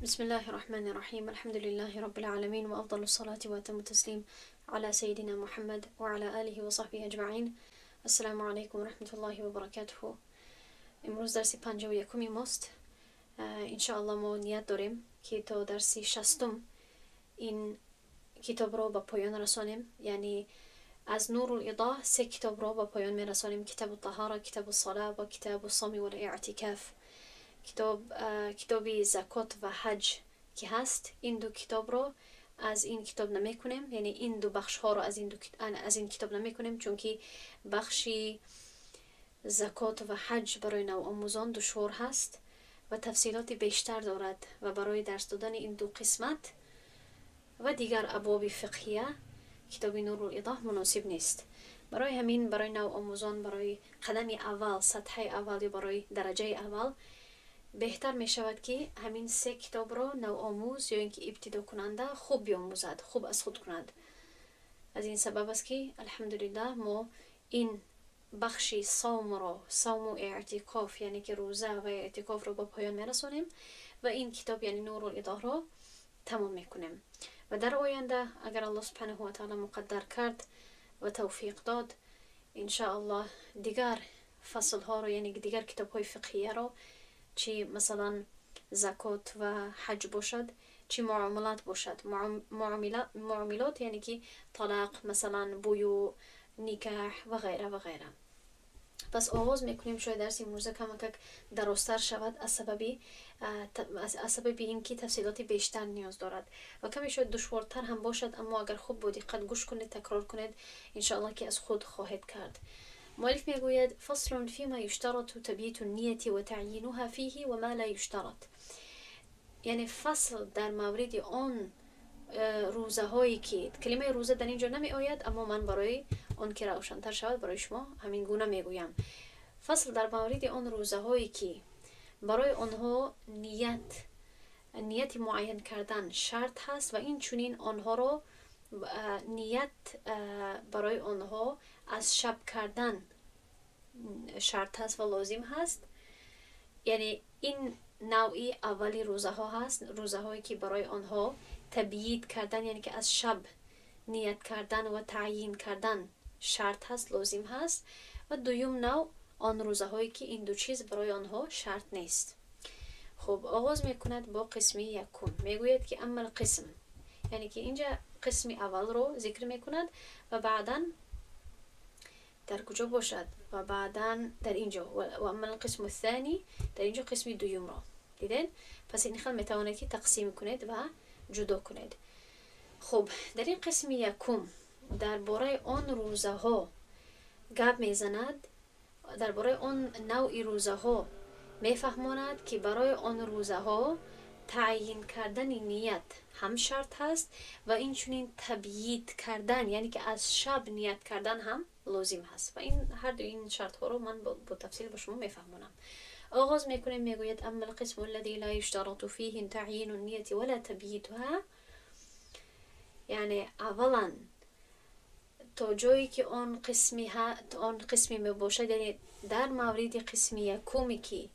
بسم الله الرحمن الرحيم، الحمد لله رب العالمين، وأفضل الصلاة وأتم التسليم على سيدنا محمد وعلى آله وصحبه أجمعين. السلام عليكم ورحمة الله وبركاته. امروز درس 51 ماست. انشاءالله ما نیت داریم که تا درس 60 این کتاب را به پایان رسانیم، یعنی از نور الایضاح سه کتاب را به پایان می رسانیم: کتاب الطهارة، کتاب الصلاة و کتاب الصوم والاعتکاف. کتاب زکات و حج که هست، این دو کتاب را از این کتاب نمی کنیم، یعنی این دو بخش ها را از این کتاب نمی کنیم، چون که بخش زکات و حج برای نوآموزان دشوار هست و تفصیلات بیشتر دارد و برای درس دادن این دو قسمت و دیگر ابواب فقهیه کتاب نور الایضاح مناسب نیست. برای همین برای نوآموزان، برای قدم اول، سطح اول یا برای درجه اول بهتر می شود که همین سه کتاب را نوآموز یا اینکه ابتدا کننده خوب بیاموزد، خوب از خود کند. از این سبب است که الحمدلله ما این بخش صوم را، صوم و اعتکاف، یعنی که روزه و اعتکاف را به پایان میرسانیم و این کتاب، یعنی نور الایضاح را تمام میکنیم و در آینده اگر الله سبحانه و تعالی مقدر کرد و توفیق داد، انشاءالله دیگر فصل ها رو، یعنی دیگر کتاب های فقهیه را، چی مثلا زکات و حج باشد، چی معاملات باشد، معاملات یعنی که طلاق مثلا، بیوع، نکاح و غیره و غیره. پس آغاز میکنیم. شاید درس امروزه کمکک درازتر شود از سبب اینکه تفصیلات بیشتر نیاز دارد و کمی شاید دشوارتر هم باشد، اما اگر خوب با دقت گوش کنید، تکرار کنید، انشاءالله که از خود خواهید کرد. مؤلف میگوید: فصل فيما يشترط تبييت النية وتعيينها فيه وما لا يشترط. یعنی فصل در مورد آن روزه که کلمه روزه در اینجا نمی آید، اما من برای آن که روشنتر شود برای شما همین گونه میگویم: فصل در مورد آن روزه هایی که برای آنها نیت معین کردن شرط هست و این چونین آنها را نیت برای آنها از شب کردن شرط هست و لازم هست. یعنی این نوعی اولی روزه ها هست، روزه هایی که برای آنها تبییت کردن، یعنی که از شب نیت کردن و تعیین کردن شرط هست، لازم هست، و دویم نوع آن روزه هایی که این دو چیز برای آنها شرط نیست. خب، آغاز میکند با قسمی یکم. میگوید که اما القسم، یعنی که اینجا قسم اول رو ذکر میکند و بعدا در کجا باشد؟ و بعدا در اینجا و اما القسم الثانی، در اینجا قسم دوم را دیدین. پس این خیلی میتوانید که تقسیم کنید و جدا کنید. خب، در این قسم یکم درباره آن روزه ها گپ میزند، درباره آن نوع روزه ها میفهماند که برای آن روزه ها تعیین کردن نیت هم شرط هست و این چنین تبییت کردن، یعنی که از شب نیت کردن هم لازم هست و این هر دو این شرط ها رو من با تفصیل با شما میفهمونم. آغاز میکنیم. میگوید: اما القسم الذي لا يشترط فيه تعيين النية ولا تبييتها. یعنی اولا تا جایی که آن قسمی می باشد، یعنی در مورد قسمی یکمی که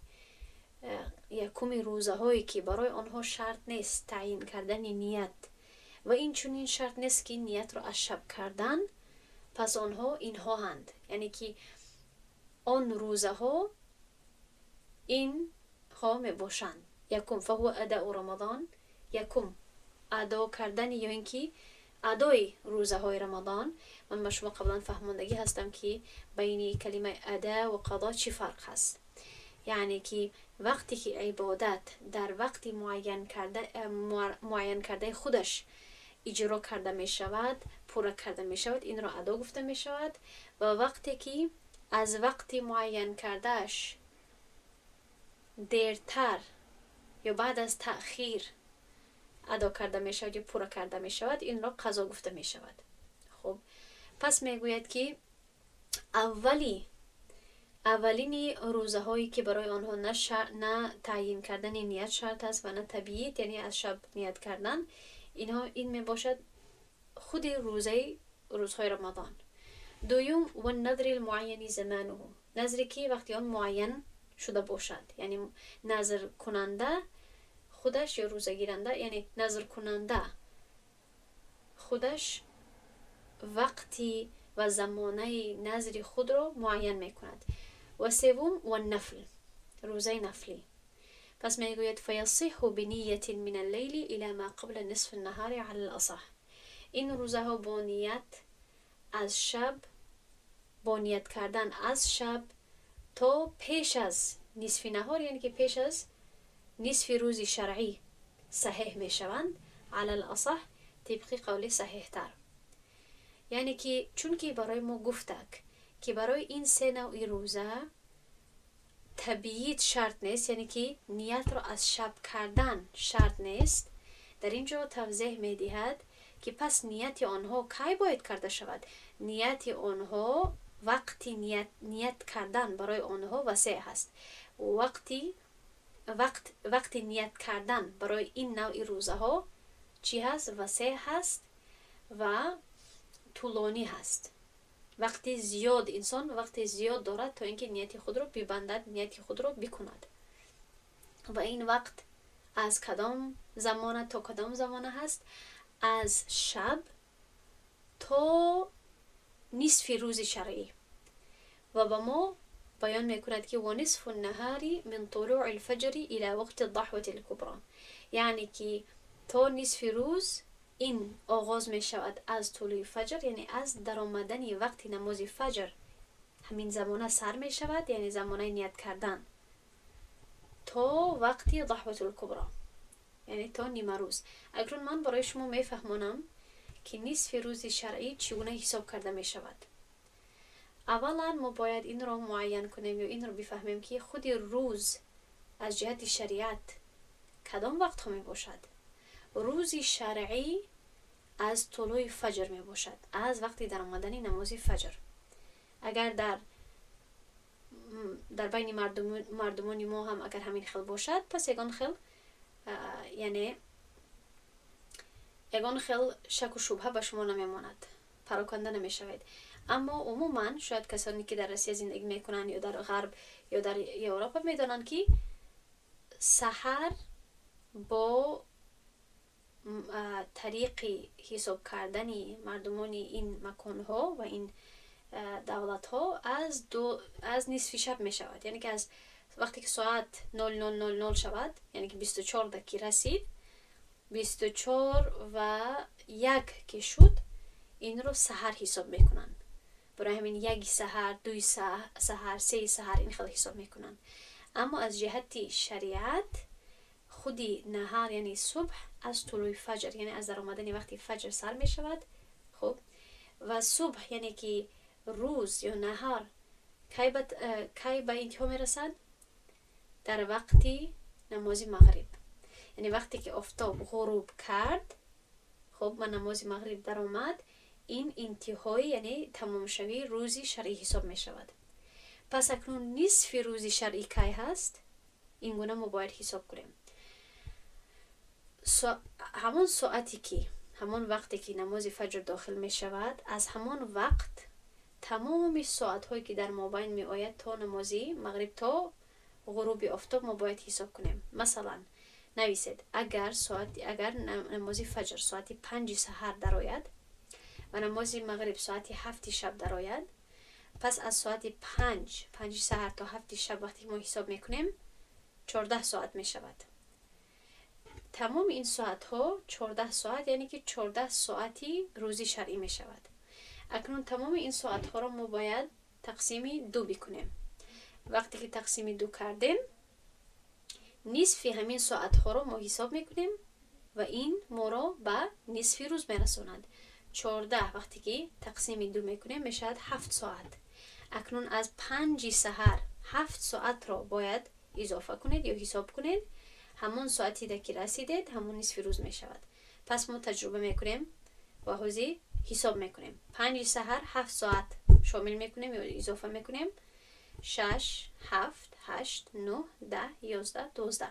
یکم روزه هایی که برای آنها شرط نیست تعیین کردن نیت و این چنین شرط نیست که نیت را از شب کردن، پس آنها اینها هند، یعنی که آن روزه ها این ها می باشند: یکم فهو اداء رمضان، یکم ادا کردن یا اینکه ادای روزه های رمضان. من به شما قبلا فهماندگی هستم که بین کلمه ادا و قضا چی فرق هست، یعنی که وقتی که عبادت در وقتی معین کرده خودش اجرا کرده می شود، پورا کرده می شود، این را ادا گفته می شود و وقتی که از وقتی معین کردهش دیرتر یا بعد از تأخیر ادا کرده می شود یا پورا کرده می شود، این را قضا گفته می شود. خب، پس می گوید که اولین روزه هایی که برای آنها نه تعیین کردن نیت شرط است و نه تبییت، یعنی از شب نیت کردن، اینها این می باشد خود روزهای رمضان. دوم و النذر المعین زمانه، نذری که وقتی آن معین شده باشد، یعنی نذر کننده خود Худаш ё рӯзагиранда, яъне назркунанда худаш вақти ва замонаи назри худро муайян мекунад. Ва севум والنفل, рӯзаи нафлӣ. Пас мегӯяд: فيصح بنية من الليل إلى ما قبل نصف النهار على الأصح. Ин рӯзаҳо бо ният аз шаб, бо ният кардан аз шаб то пеш аз нисфи наҳор, яъне ки пеш аз нисфи рӯзи шаръӣ саҳеҳ мешаванд. على الأصح, тибқи қавли саҳеҳтар. Яъне ки чунки барои мо гуфтак, ки барои ин се навъи рӯза табйит шарт нест, яъне ки ниятро аз шаб кардан шарт нест, дар ин ҷо тавзеҳ медиҳад, ки пас нияти онҳо кай бояд карда шавад. Нияти онҳо, вақти ният кардан барои онҳо васеъ ҳаст. Вақти ният кардан барои ин навъи рӯзаҳо чӣ ҳаст? Васеъ ҳаст ва тӯлонӣ ҳаст. Вақти зиёд, инсон вақти зиёд дорад, то ин ки нияти худро бибандад, нияти худро бикунад. Ва ин вақт аз кадом замона то кадом замона ҳаст? Аз шаб то нисфи рӯзи шаръӣ. Ва ба мо баён мекунад, ки ونصف النهار من طلوع الفجر إلى وقت الضحوة الكبرى, яъне ки то нисфи рӯз ин оғоз мешавад аз тулӯи фаҷр, яъне аз даромадани вақти намози фаҷр ҳамин замона сар мешавад, яъне замонаи ният кардан, то вақти ضحوة الكبرى, яъне то нимарӯз. Акнун ман барои шумо мефаҳмонам, ки нисфи рӯзи шаръӣ чӣ гуна ҳисоб карда мешавад. Аввалан мо бояд инро муайян кунем ё инро бифаҳмем, ки худи рӯз аз ҷиҳати шариат кадом вақтҳо мебошад. Рӯзи шаръӣ аз тулӯи фаҷр мебошад, аз вақти даромадани намози фаҷр. Агар дар байни мардумони мо ҳам агар ҳамин хел бошад, пас ягон хел, яъне ягон хел шаку шубҳа ба шумо намемонад, пароканда намешавед. Аммо умуман шояд касоне ки дар Россия зиндагӣ мекунанд ё дар Ғарб ё дар Европа медонанд, ки саҳар бо тариқи ҳисоб кардани мардумони ин маконҳо ва ин давлатҳо аз нисфи шаб мешавад, яъне ки аз вақте ки соат 00:00 шавад, яъне ки 24 да ки расид, 24:01 ки шуд, инро саҳар ҳисоб мекунанд. Барои ҳамин яки саҳар, дуи саҳар, сеи саҳар ин хел ҳисоб мекунанд. Аммо аз ҷиҳати шариат худи наҳар, яъне субҳ, аз тулӯи фаҷр, яъне аз даромадани вақти фаҷр сар мешавад. Хуб, ва субҳ, яъне ки рӯз ё наҳар, кай ба интиҳо мерасад? Дар вақти намози мағриб, яъне вақте ки офтоб ғуруб кард, хуб, ба намози мағриб даромад, ин интиҳои, яъне тамомшавии рӯзи шаръӣ ҳисоб мешавад. Пас акнун нисфи рӯзи шаръӣ кай ҳаст? Ин гуна мо бояд ҳисоб кунем: ҳамон соате ки, ҳамон вақте ки намози фаҷр дохил мешавад, аз ҳамон вақт тамоми соатҳое ки дар мобайн меояд то намози мағриб, то ғуруби офтоб мо бояд ҳисоб кунем. Масалан, нависед: агар намози фаҷр соати 5-и саҳар дарояд ва намози мағриб соати 7-и шаб дарояд, пас аз соати 5-и саҳар то 7-и шаб вақте мо ҳисоб мекунем, 14 соат мешавад. Тамоми ин соатҳо 14 соат, яъне ки 14 соати рӯзи шаръӣ мешавад. Акнун тамоми ин соатҳоро мо бояд тақсими ду бикунем. Вақте ки тақсими ду кардем, нисфи ҳамин соатҳоро мо ҳисоб мекунем ва ин моро ба нисфи рӯз мерасонад. 14 вақте ки тақсими ду мекунем, мешавад 7 соат. Акнун аз 5-и саҳар 7 соатро бояд изофа кунед ё ҳисоб кунед. Ҳамон соатида ки расидед, ҳамон нисфи рӯз мешавад. Пас мо таҷриба мекунем ва ҳозир ҳисоб мекунем. 5-и саҳар 7 соат шомил мекунем ё изофа мекунем: шаш, ҳафт, ҳашт, нӯҳ, 10, 11, 12,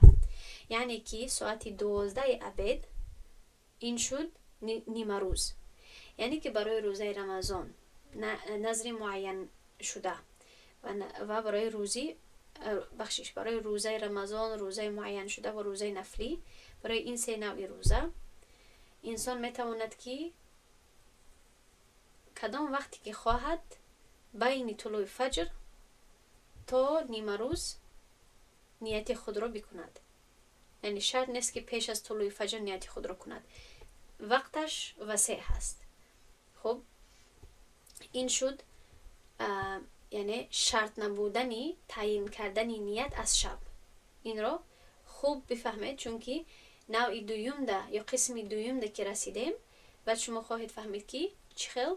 яъне ки соати 12-и обед ин шуд нимарӯз. Яъне ки барои рӯзаи Рамазон, назри муайяншуда ва барои рӯзи, бахшиш, барои рӯзаи Рамазон, рӯзаи муайяншуда ва рӯзаи нафлӣ. Барои ин се навъи рӯза инсон метавонад, ки кадом вақте ки хоҳад, байни тулӯи фаҷр то нимарӯз нияти худро бикунад. Яъне шарт нест, ки пеш аз тулӯи фаҷр нияти худро кунад, вақташ васеъ ҳаст. Хуб, ин шуд, яъне шарт набудани таъйин кардани ният аз шаб. Инро хуб бифаҳмед, чунки навъи дуюмда ё қисми дуюмда ки расидем, баъд шумо хоҳед фаҳмид, ки чӣ хел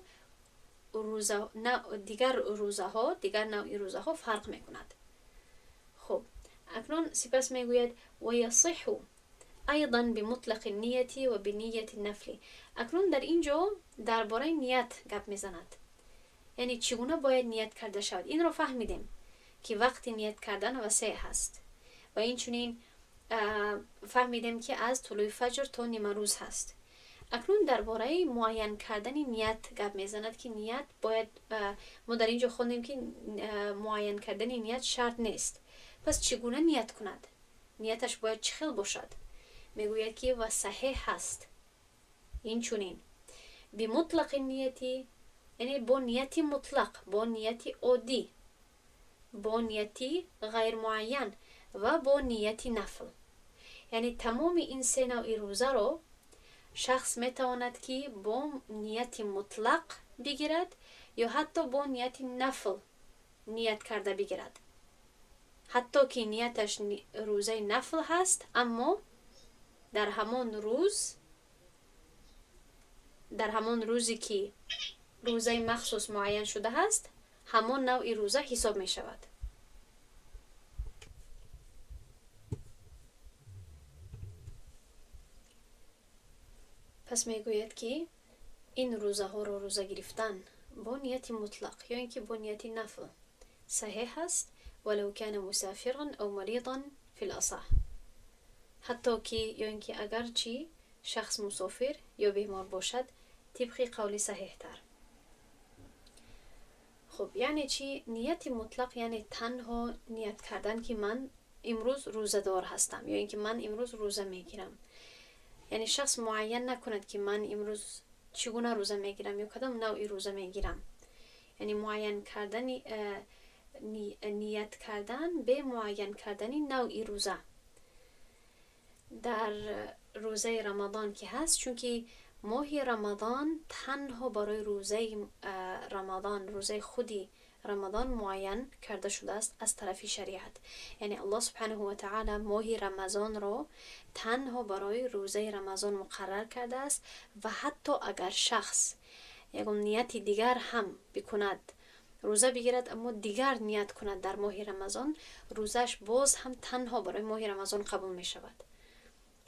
дигар рӯзаҳо, дигар навъи рӯзаҳо фарқ мекунад. Хуб, акнун сипас мегӯяд: ويصح أيضا بمطلق النية وبنية النفل. Акнун дар ин ҷо дар бораи ният гап мезанад, яъне чӣ гуна бояд ният карда шавад. Инро фаҳмидем, ки вақти ният кардан васеъ ҳаст, ва инчунин фаҳмидем, ки аз тулӯи фаҷр то нимарӯз ҳаст. Акнун дар бораи муайян кардани ният гап мезанад, ки ният бояд, мо дар ин ҷо хондем, ки муайян кардани ният шарт нест. Пас чӣ гуна ният кунад, нияташ бояд чӣ хел бошад? Мегӯяд, ки ва саҳеҳ ҳаст инчунин بمطلق النية, яъне бо нияти мутлақ, бо нияти оддӣ, бо нияти ғайрмуайян ва бо нияти нафл. Яъне тамоми ин се навъи рӯзаро шахс метавонад, ки бо нияти мутлақ бигирад ё ҳатто бо нияти нафл ният карда бигирад. Ҳатто ки нияташ рӯзаи нафл ҳаст, аммо дар ҳамон рӯз, дар ҳамон рӯзе ки рӯзаи махсус муайян шуда ҳаст, ҳамон навъи рӯза ҳисоб мешавад. Пас мегӯяд, ки ин рӯзаҳоро рӯза гирифтан бо нияти мутлақ ё ин ки бо нияти нафл саҳеҳ аст, ولو كان مسافرا أو مريضا في الأصح, ҳатто ки ё ин ки агарчи шахс мусофир ё бемор бошад, тибқи қавли саҳеҳтар. Хуб, яъне чӣ нияти мутлақ? Яъне танҳо ният кардан, ки ман имрӯз рӯзадор ҳастам ё ин ки ман имрӯз рӯза мегирам. Яъне шахс муайян накунад, ки ман имрӯз чӣ гуна рӯза мегирам ё кадом навъи рӯза мегирам. Яъне муайян кардани, ният кардан бе муайян кардани навъи рӯза дар рӯзаи Рамадон ки ҳаст, чунки моҳи Рамадон танҳо барои рӯзаи Рамадон, рӯзаи худи Рамадон муайян карда шудааст аз тарафи шариат. Яъне Аллоҳ سبحانه وتعالى моҳи Рамазонро танҳо барои рӯзаи Рамазон муқаррар кардааст ва ҳатто агар шахс ягон нияти дигар ҳам бикунад, рӯза бигирад, аммо дигар ният кунад дар моҳи Рамазон, рӯзааш боз ҳам танҳо барои моҳи Рамазон қабул мешавад,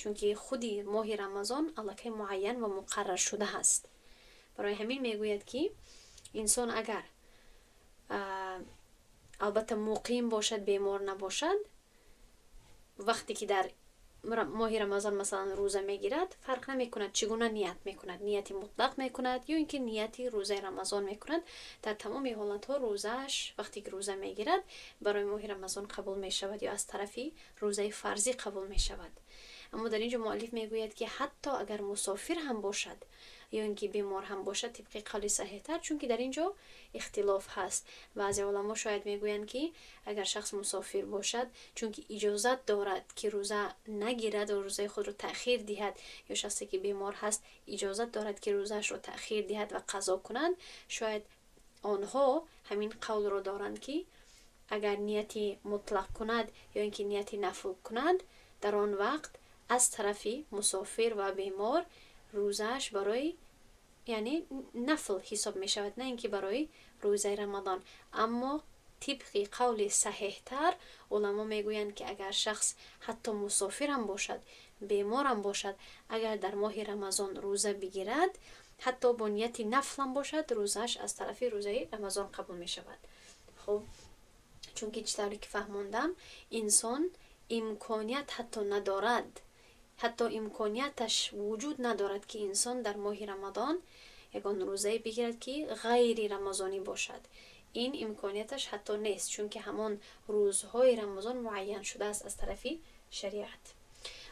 чунки худи моҳи Рамазон аллакай муайян ва муқаррар шуда ҳаст. Барои ҳамин мегӯяд, ки инсон агар, албатта, муқим бошад, бемор набошад, вақте ки дар моҳи Рамазон, масалан, рӯза мегирад, фарқ намекунад, чӣ гуна ният мекунад: нияти мутлақ мекунад ё ин ки нияти рӯзаи Рамазон мекунад, дар тамоми ҳолатҳо рӯзааш, вақте ки рӯза мегирад, барои моҳи Рамазон қабул мешавад ё аз тарафи рӯзаи фарзӣ қабул мешавад. Аммо дар ин ҷо муаллиф мегӯяд, ки ҳатто агар мусофир ҳам бошад ё ин ки бемор ҳам бошад, тибқи қавли саҳеҳтар, чунки дар ин ҷо ихтилоф ҳаст. Баъзе уламо шояд мегӯянд, ки агар шахс мусофир бошад, чунки иҷозат дорад, ки рӯза нагирад ва рӯзаи худро таъхир диҳад, ё шахсе ки бемор ҳаст, иҷозат дорад, ки рӯзаашро таъхир диҳад ва қазо кунад, шояд онҳо ҳамин қавлро доранд, ки агар нияти мутлақ кунад ё ин ки нияти нафл кунад, дар он вақт аз тарафи мусофир ва бемор рӯзааш барои, яъне, нафл ҳисоб мешавад, на ин ки барои рӯзаи Рамадон. Аммо тибқи қавли саҳеҳтар уламо мегӯянд, ки агар шахс ҳатто мусофирам бошад, беморам бошад, агар дар моҳи Рамазон рӯза бигирад, ҳатто бо нияти нафлам бошад, рӯзааш аз тарафи рӯзаи Рамазон қабул мешавад. Хуб, чунки чӣ тавре ки фаҳмондам, инсон имконият ҳатто надорад, ҳатто имконияташ вуҷуд надорад, ки инсон дар моҳи Рамадон ягон рӯзае бигирад, ки ғайри рамазонӣ бошад. Ин имконияташ ҳатто нест, чунки ҳамон рӯзҳои Рамазон муайян шудааст аз тарафи шариат.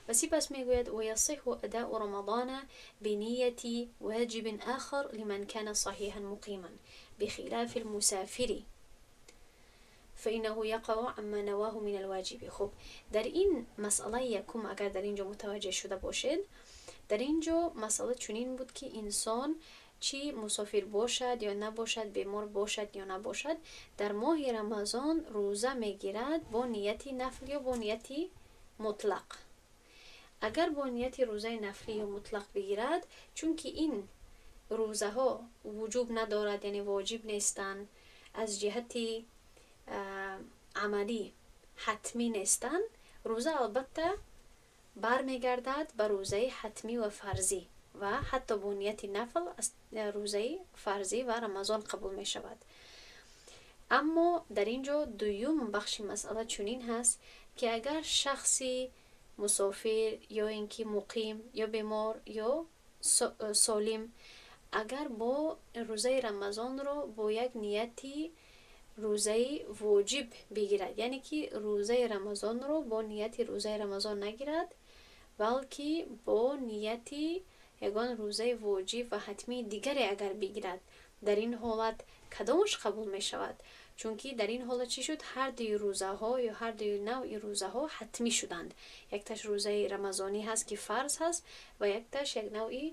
Ва сипас мегӯяд: ويصح أداء رمضان بنية واجب آخر لمن كان صحيحا مقيما بخلاف المسافر فإنه يقع عما نواه من الواجب. خب، дар ин масъалаи якум агар дар ин ҷо мутаваҷҷеҳ шуда бошед, дар ин ҷо масъала чунин буд, ки инсон чӣ мусофир бошад ё набошад, бемор бошад ё набошад, дар моҳи Рамазон рӯза мегирад бо нияти нафл ё бо нияти мутлақ. Агар бо нияти рӯзаи нафлӣ ё мутлақ бигирад, чунки ин рӯзаҳо вуҷуб надорад, яъне воҷиб нестанд, аз ҷиҳати амалӣ ҳатмӣ нестанд, рӯза албатта бармегардад ба рӯзаи ҳатмӣ ва фарзӣ ва ҳатто бо нияти нафл рӯзаи фарзӣ ва Рамазон қабул мешавад. Аммо дар ин ҷо дуюм бахши масъала чунин ҳаст, ки агар шахси мусофир ё ин ки муқим ё бемор ё солим агар бо рӯзаи Рамазонро бо як нияти рӯзаи воҷиб бигирад, яъне ки рӯзаи Рамазонро бо нияти рӯзаи Рамазон нагирад, балки бо нияти ягон рӯзаи воҷиб ва ҳатмии дигаре агар бигирад, дар ин ҳолат кадомаш қабул мешавад? Чунки дар ин ҳолат чӣ шуд? Ҳар дуи рӯзаҳо ё ҳар дуи навъи рӯзаҳо ҳатмӣ шуданд. Якташ рӯзаи рамазонӣ ҳаст, ки фарз ҳаст, ва якташ як навъи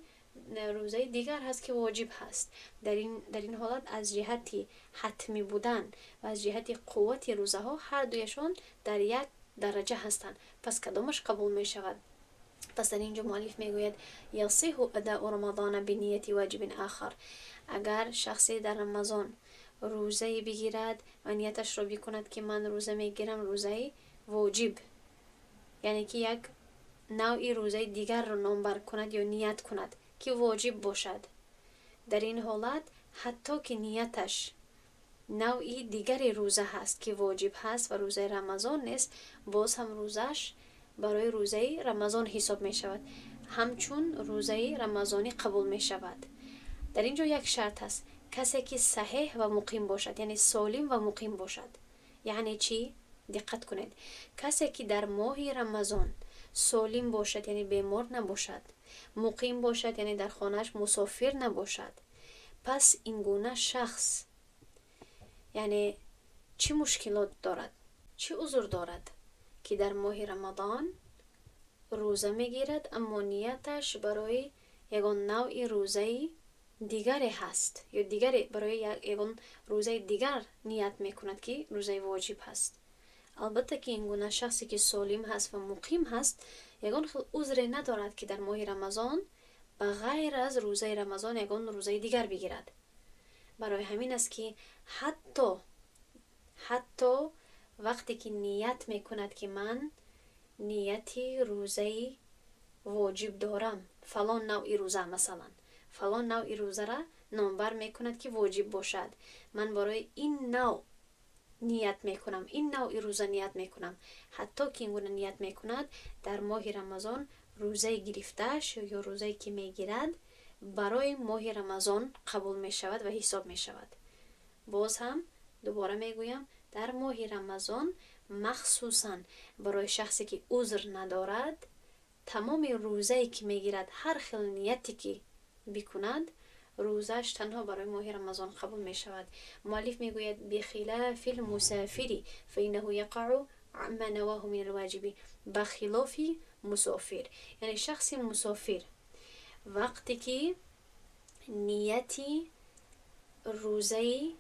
рӯзаи дигар ҳаст, ки воҷиб ҳаст. Дар ин ҳолат аз ҷиҳати ҳатмӣ будан ва аз ҷиҳати қуввати рӯзаҳо ҳар дуяшон дар як дараҷа ҳастанд. Пас кадомаш қабул мешавад? Пас дар ин ҷо муаллиф мегӯяд: يصح أداء رمضان بنية واجب آخر. Агар шахсе дар Рамазон рӯзае бигирад ва нияташро бикунад, ки ман рӯза мегирам, рӯзаи воҷиб, яъне ки як навъи рӯзаи дигарро номбар кунад ё ният кунад, ки воҷиб бошад, дар ин ҳолат ҳатто ки нияташ навъи дигари рӯза ҳаст, ки воҷиб ҳаст ва рӯзаи Рамазон нест, боз ҳам рӯзааш барои рӯзаи Рамазон ҳисоб мешавад, ҳамчун рӯзаи рамазонӣ қабул мешавад. Дар ин ҷо як шарт ҳаст: касе ки саҳеҳ ва муқим бошад, яъне солим ва муқим бошад. Яъне чӣ? Диққат кунед: касе ки дар моҳи Рамазон солим бошад, яъне бемор набошад, муқим бошад, яъне дар хонааш мусофир набошад. Пас ин гуна шахс яъне чӣ мушкилот дорад, чӣ узр дорад, ки дар моҳи Рамадон рӯза мегирад, аммо нияташ барои ягон навъи рӯзаи дигаре ҳаст ё дигаре барои ягон рӯзаи дигар ният мекунад, ки рӯзаи воҷиб ҳаст? Албатта ки ин гуна шахсе ки солим ҳаст ва муқим ҳаст, ягон хел узре надорад, ки дар моҳи Рамазон ба ғайр аз рӯзаи Рамазон ягон рӯзаи дигар бигирад. Барои ҳамин аст, ки ҳатто вақте ки ният мекунад, ки ман нияти рӯзаи воҷиб дорам, фалон навъи рӯза, масалан, фалон навъи рӯзара номбар мекунад, ки воҷиб бошад, ман барои ин навъ ният мекунам, ин навъи рӯза ният мекунам, ҳатто ки ин гуна ният мекунад, дар моҳи Рамазон рӯзаи гирифтааш ё рӯзае ки мегирад барои моҳи Рамазон қабул мешавад ва ҳисоб мешавад. Боз ҳам дубора мегӯям: дар моҳи Рамазон махсусан барои шахсе ки узр надорад, тамоми рӯзае ки мегирад, ҳар хел нияте ки бикунад, рӯзааш танҳо барои моҳи Рамазон қабул мешавад. Муаллиф мегӯяд: بخلاف المسافر فإنه يقع عما نواه من الواجب. Ба хилофи мусофир, яъне шахси мусофир вақте ки нияти рӯзаи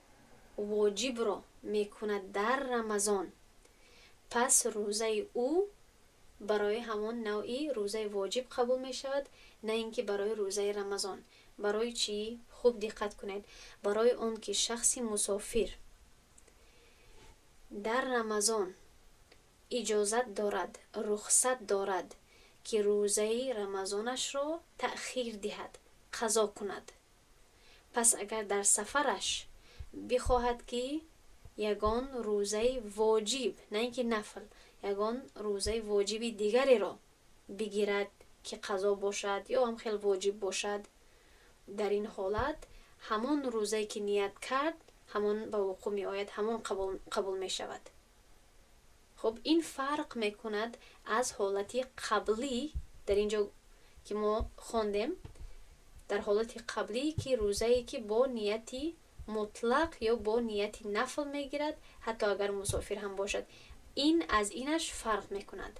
воҷибро мекунад дар Рамазон, пас рӯзаи ӯ барои ҳамон навъи рӯзаи воҷиб қабул мешавад, на ин ки барои рӯзаи Рамазон. Барои чӣ? Хуб диққат кунед: барои он ки шахси мусофир дар Рамазон иҷозат дорад, рухсат дорад, ки рӯзаи рамазонашро таъхир диҳад, қазо кунад. Пас агар дар сафараш бихоҳад, ки ягон рӯзаи воҷиб, на ин ки нафл, ягон рӯзаи воҷиби дигареро бигирад, ки қазо бошад ё ҳам хел воҷиб бошад, дар ин ҳолат ҳамон рӯзае ки ният кард, ҳамон ба вуқӯъ меояд, ҳамон қабул мешавад. Хуб, ин фарқ мекунад аз ҳолати қаблӣ, дар ин ҷо ки мо хондем, дар ҳолати қаблӣ, ки рӯзае ки бо нияти мутлақ ё бо нияти нафл мегирад, ҳатто агар мусофир ҳам бошад. Ин аз инаш фарқ мекунад,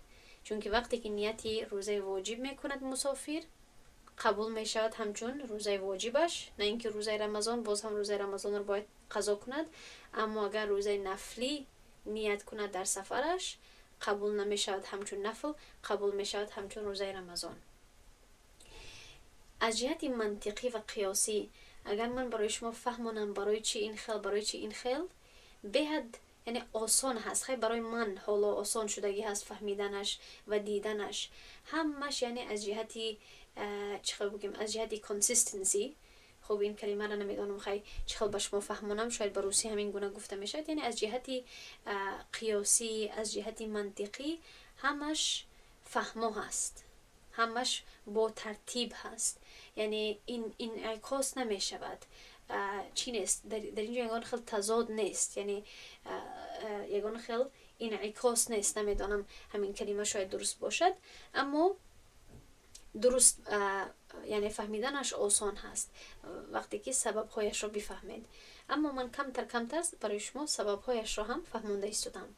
чунки вақте ки нияти рӯзаи воҷиб мекунад мусофир, қабул мешавад ҳамчун рӯзаи воҷибаш, на ин ки рӯзаи Рамазон, боз ҳам рӯзаи Рамазонро бояд қазо кунад. Аммо агар рӯзаи нафлӣ ният кунад дар сафараш, қабул намешавад ҳамчун нафл, қабул мешавад ҳамчун рӯзаи Рамазон. Аз ҷиҳати мантиқӣ ва қиёсӣ, агар ман барои шумо фаҳмонам барои чӣ ин хел, барои чӣ ин хел, беҳад яъне осон ҳаст. Хай, барои ман ҳоло осон шудагӣ ҳаст фаҳмиданаш ва диданаш ҳамаш, яъне аз ҷиҳати, чӣ хел бигӯем, аз ҷиҳати consistency. Хуб, ин калимаро намедонам, хай, чӣ хел ба шумо фаҳмонам, шояд ба русӣ ҳамин гуна гуфта мешавад. Яъне аз ҷиҳати қиёсӣ, аз ҷиҳати мантиқӣ ҳамаш фаҳмо ҳаст, ҳамаш бо тартиб ҳаст, яъне ин инъикос намешавад, чӣ нест дар ин ҷо, ягон хел тазод нест, яъне ягон хел инъикос нест. Намедонам, ҳамин калима шояд дуруст бошад, аммо дуруст, яъне фаҳмиданаш осон ҳаст, вақте ки сабабҳояшро бифаҳмед. Аммо ман камтар камтар барои шумо сабабҳояшро ҳам фаҳмонда истодам.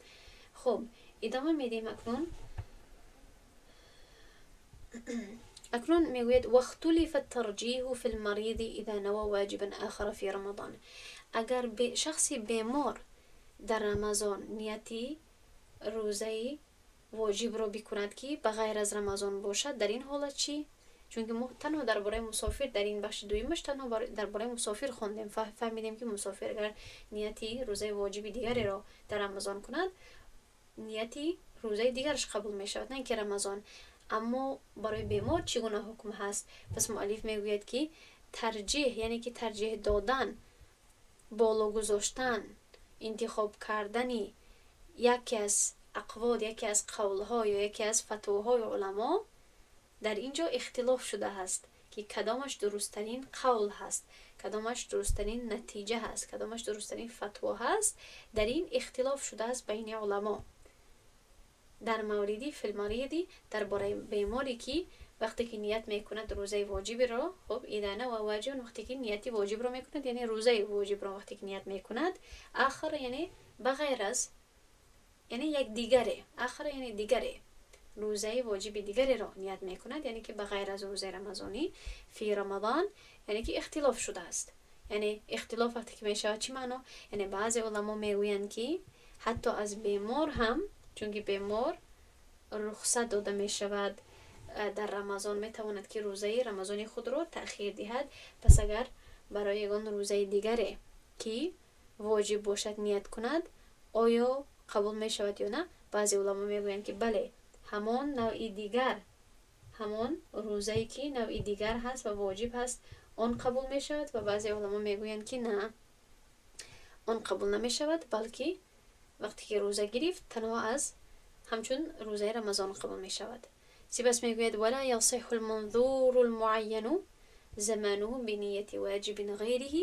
Хуб, идома медиҳем акнун. Акнун мегӯяд: واختلف الترجيح في المريض إذا نوى واجبا آخر في رمضان. Агар шахси бемор дар Рамазон нияти рӯзаи воҷибро бикунад, ки ба ғайр аз Рамазон бошад, дар ин ҳолат чӣ? Чунки мо танҳо дар бораи мусофир дар ин бахши дуюмаш танҳо дар бораи мусофир хондем, фаҳмидем, ки мусофир агар нияти рӯзаи воҷиби дигареро дар Рамазон кунад, нияти рӯзаи дигараш қабул мешавад, на ин ки Рамазон. Аммо барои бемор чӣ гуна ҳукм ҳаст? Пас муаллиф мегӯяд, ки тарҷеҳ, яъне ки тарҷеҳ додан, боло гузоштан, интихоб кардани яке аз ақвол, яке аз қавлҳо ё яке аз фатвоҳои уламо дар ин ҷо ихтилоф шудааст, ки кадомаш дурусттарин қавл ҳаст, кадомаш дурусттарин натиҷа ҳаст, кадомаш дурусттарин фатво ҳаст. Дар ин ихтилоф шудааст байни уламо дар мавриди في المريض, дар бораи беморе, ки вақте ки ният мекунад рӯзаи воҷибиро. Хуб, إذا نوى واجبا, вақте ки нияти воҷибро мекунад, яъне рӯзаи воҷибро вақте ки ният мекунад, آخر, яъне ба ғайр аз, яъне як дигаре, آخر яъне дигаре, рӯзаи воҷиби дигареро ният мекунад, яъне ки ба ғайр аз рӯзаи рамазонӣ, في رمضان, яъне ки ихтилоф шудааст. Яъне ихтилоф вақте ки мешавад, чӣ маъно? Яъне баъзе уламо мегӯянд, ки ҳатто аз бемор ҳам, чунки бемор рухсат дода мешавад, дар Рамазон метавонад, ки рӯзаи рамазони худро таъхир диҳад. Пас агар барои ягон рӯзаи дигаре, ки воҷиб бошад, ният кунад, оё қабул мешавад ё на? Баъзе уламо мегӯянд, ки бале, ҳамон навъи дигар, ҳамон рӯзае ки навъи дигар ҳаст ва воҷиб ҳаст, он қабул мешавад. Ва баъзе уламо мегӯянд, ки на, он қабул намешавад, балки вақте ки рӯза гирифт, танҳо аз ҳамчун рӯзаи Рамазон қабул мешавад. Сипас мегӯяд: ولا يصح المنذور المعين زمانه بنية واجب غيره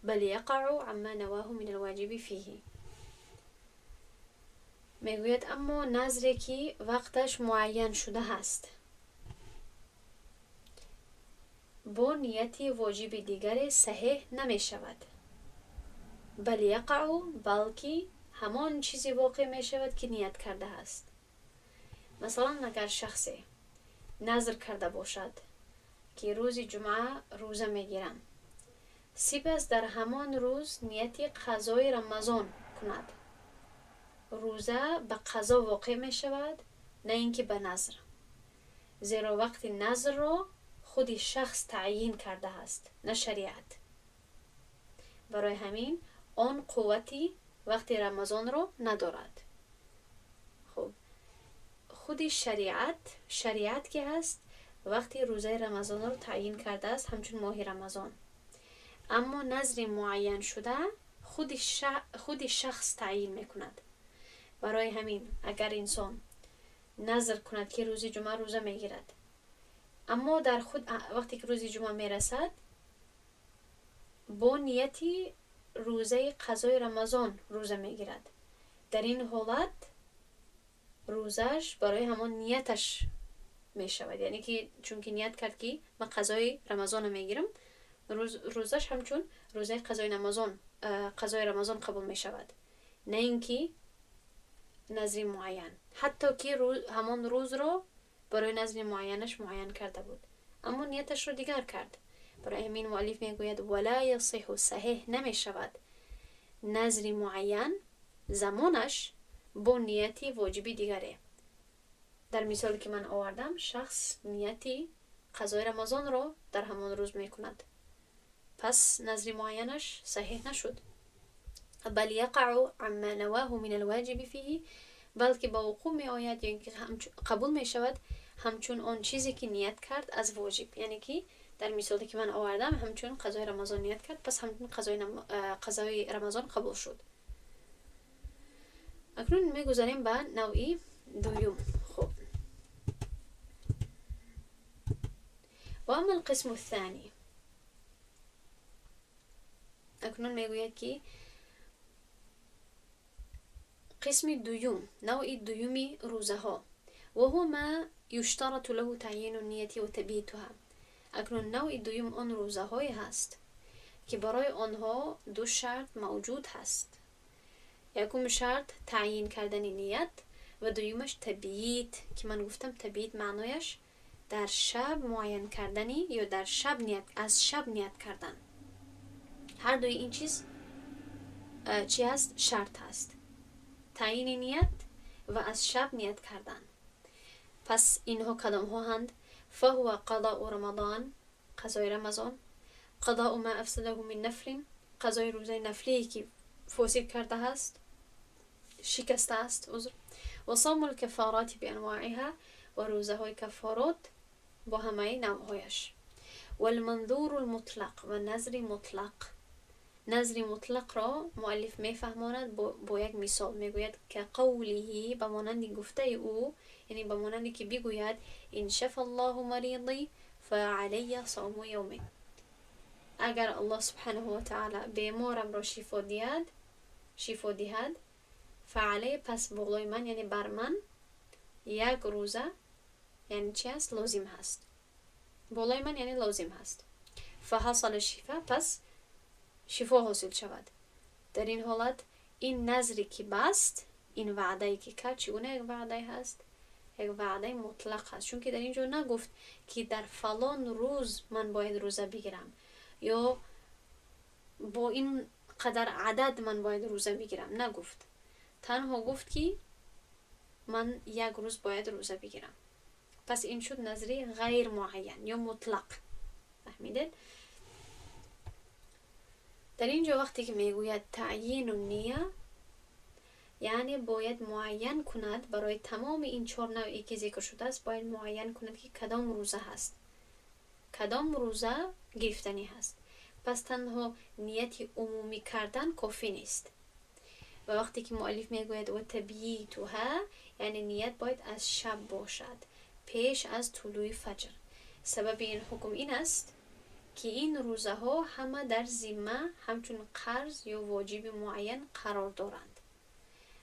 بل يقع عما نواه من الواجب فيه. Мегӯяд, аммо назре, ки вақташ муайян шуда ҳаст, бо нияти воҷиби дигаре саҳеҳ намешавад. بل يقع, балки ҳамон чизе воқеъ мешавад, ки ният кардааст. Масалан, агар шахсе назр карда бошад, ки рӯзи ҷумъа рӯза мегирам, сипас дар ҳамон рӯз нияти қазои Рамазон кунад, рӯза ба қазо воқеъ мешавад, на ин ки ба назр, зеро вақти назрро худи шахс таъйин кардааст, на шариат. Барои ҳамин он қуввати вақти Рамазонро надорад. Хуб, худи шариат ки ҳаст, вақти рӯзаи Рамазонро таъйин кардааст ҳамчун моҳи Рамазон, аммо назри муайяншуда худи шахс таъйин мекунад. Барои ҳамин агар инсон назр кунад, ки рӯзи ҷумъа рӯза мегирад, аммо дар худ вақте ки рӯзи ҷумъа мерасад, бо нияти рӯзаи қазои Рамазон рӯза мегирад, дар ин ҳолат рӯзаш барои ҳамон нияташ мешавад, яъне ки чунки ният кард, ки ман қазои Рамазонро мегирам, рӯзаш ҳамчун рӯзаи қазои намазон, қазои Рамазон қабул мешавад, на ин ки назри муайян, ҳатто ки ҳамон рӯзро барои назри муайянаш муайян карда буд, аммо нияташро дигар кард. Барои ҳамин муаллиф мегӯяд: ولا يصح, саҳеҳ намешавад назри муайян замонаш бо нияти воҷиби дигаре. Дар мисоле ки ман овардам, шахс нияти қазои Рамазонро дар ҳамон рӯз мекунад, пас назри муайянаш саҳеҳ нашуд. بل يقع عما نواه من الواجب فيه, балки ба вуқӯъ меояд ё ин ки қабул мешавад ҳамчун он чизе, ки ният кард аз воҷиб, яъне ки дар мисоле ки ман овардам, ҳамчун қазои Рамазон ният кард, пас ҳамчун қазои Рамазон қабул шуд. Акнун мегузарем ба навъи дуюм. Хуб, وأما القسم الثاني, акнун мегӯяд, ки қисми дуюм, навъи дуюми рӯзаҳо: وهو ما يشترط له تعيين النية وتبييتها. Акнун навъи дуюм он рӯзаҳое ҳаст, ки барои онҳо ду шарт мавҷуд ҳаст: якум шарт таъйин кардани ният ва дуюмаш табиит, ки ман гуфтам, табиит маънояш дар шаб муайян кардани ё дар шаб ният, аз шаб ният кардан. Ҳар дуи ин чиз чи ҳаст? Шарт ҳаст: таъйини ният ва аз шаб ният кардан. Пас инҳо кадомҳоанд? فهو قضاء رمضان, қазои Рамазон, قضاء ما أفسده من نفل, қазои рӯзаи нафлие, ки фосид кардааст, шикастааст, узр, وصوم الكفارات بأنواعها, ва рӯзаҳои каффорот бо ҳамаи навъҳояш, والمنذور المطلق, ва назри мутлақ. Назри мутлақро муаллиф мефаҳмонад бо як мисол, мегӯяд: كقوله, ба монанди гуфтаи ӯ, яъне ба монанде ки бигӯяд: إن شفى الله مريضي فعلي صوم يوم. Агар Аллоҳ سبحانه وتعالى беморамро шифо диҳад, فعلي, пас болои ман, яъне бар ман як рӯза, яъне чи ҳаст? Лозим ҳаст болои ман, яъне лозим ҳаст. فحصل الشفاء, пас шифо ҳосил шавад. Дар ин ҳолат ин назре, ки баст, ин ваъдае, ки кард, чӣ гуна як ваъдае ҳаст? Як ваъдаи мутлақ ҳаст, чунки дар ин ҷо нагуфт, ки дар фалон рӯз ман бояд рӯза бигирам ё бо ин қадар адад ман бояд рӯза бигирам. Нагуфт, танҳо гуфт, ки ман як рӯз бояд рӯза бигирам. Пас ин шуд назри ғайр муайян ё мутлақ. Фаҳмидед? Дар ин ҷо вақте ки мегӯяд تعيين النية, яъне бояд муайян кунад барои тамоми ин чор навъе, ки зикр шудааст, бояд муайян кунад, ки кадом рӯза ҳаст, кадом рӯза гирифтанӣ ҳаст. Пас танҳо нияти умумӣ кардан кофӣ нест. Ва вақте ки муаллиф мегӯяд وتبييتها, яъне ният бояд аз шаб бошад, пеш аз тулӯи фаҷр. Сабаби ин ҳукм ин аст, ки ин рӯзаҳо ҳама дар зимма ҳамчун қарз ё воҷиби муайян қарор доранд.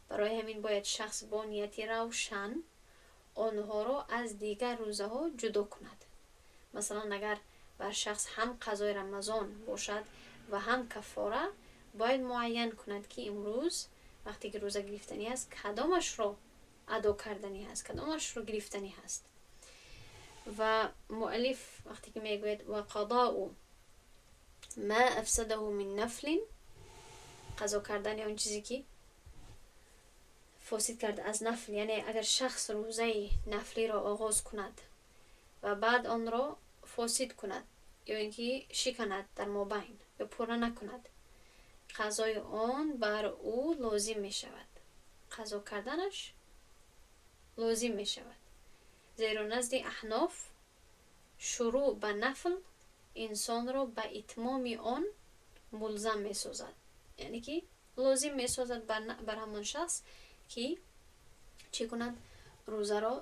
Барои ҳамин бояд шахс бо нияти равшан онҳоро аз дигар рӯзаҳо ҷудо кунад. Масалан, агар бар шахс ҳам қазои Рамазон бошад ва ҳам каффора, бояд муайян кунад, ки имрӯз вақте ки рӯза гирифтанӣ аст, кадомашро адо карданӣ ҳаст, кадомашро гирифтанӣ ҳаст. Ва муаллиф вақте ки мегӯяд وقضاء ما أفسده من نفل, қазо кардани он чизе, ки фосид кард аз нафл, яъне агар шахс рӯзаи нафлиро оғоз кунад ва баъд онро фосид кунад ё ин ки шиканад дар мобайн ё пурра накунад, қазои он бар ӯ лозим мешавад, қазо карданаш лозим мешавад, зеро назди аҳноф шурӯъ ба нафл инсонро ба итмоми он мулзам месозад, яъне ки лозим месозад бар ҳамон шахс, ки чӣ кунад? Рӯзаро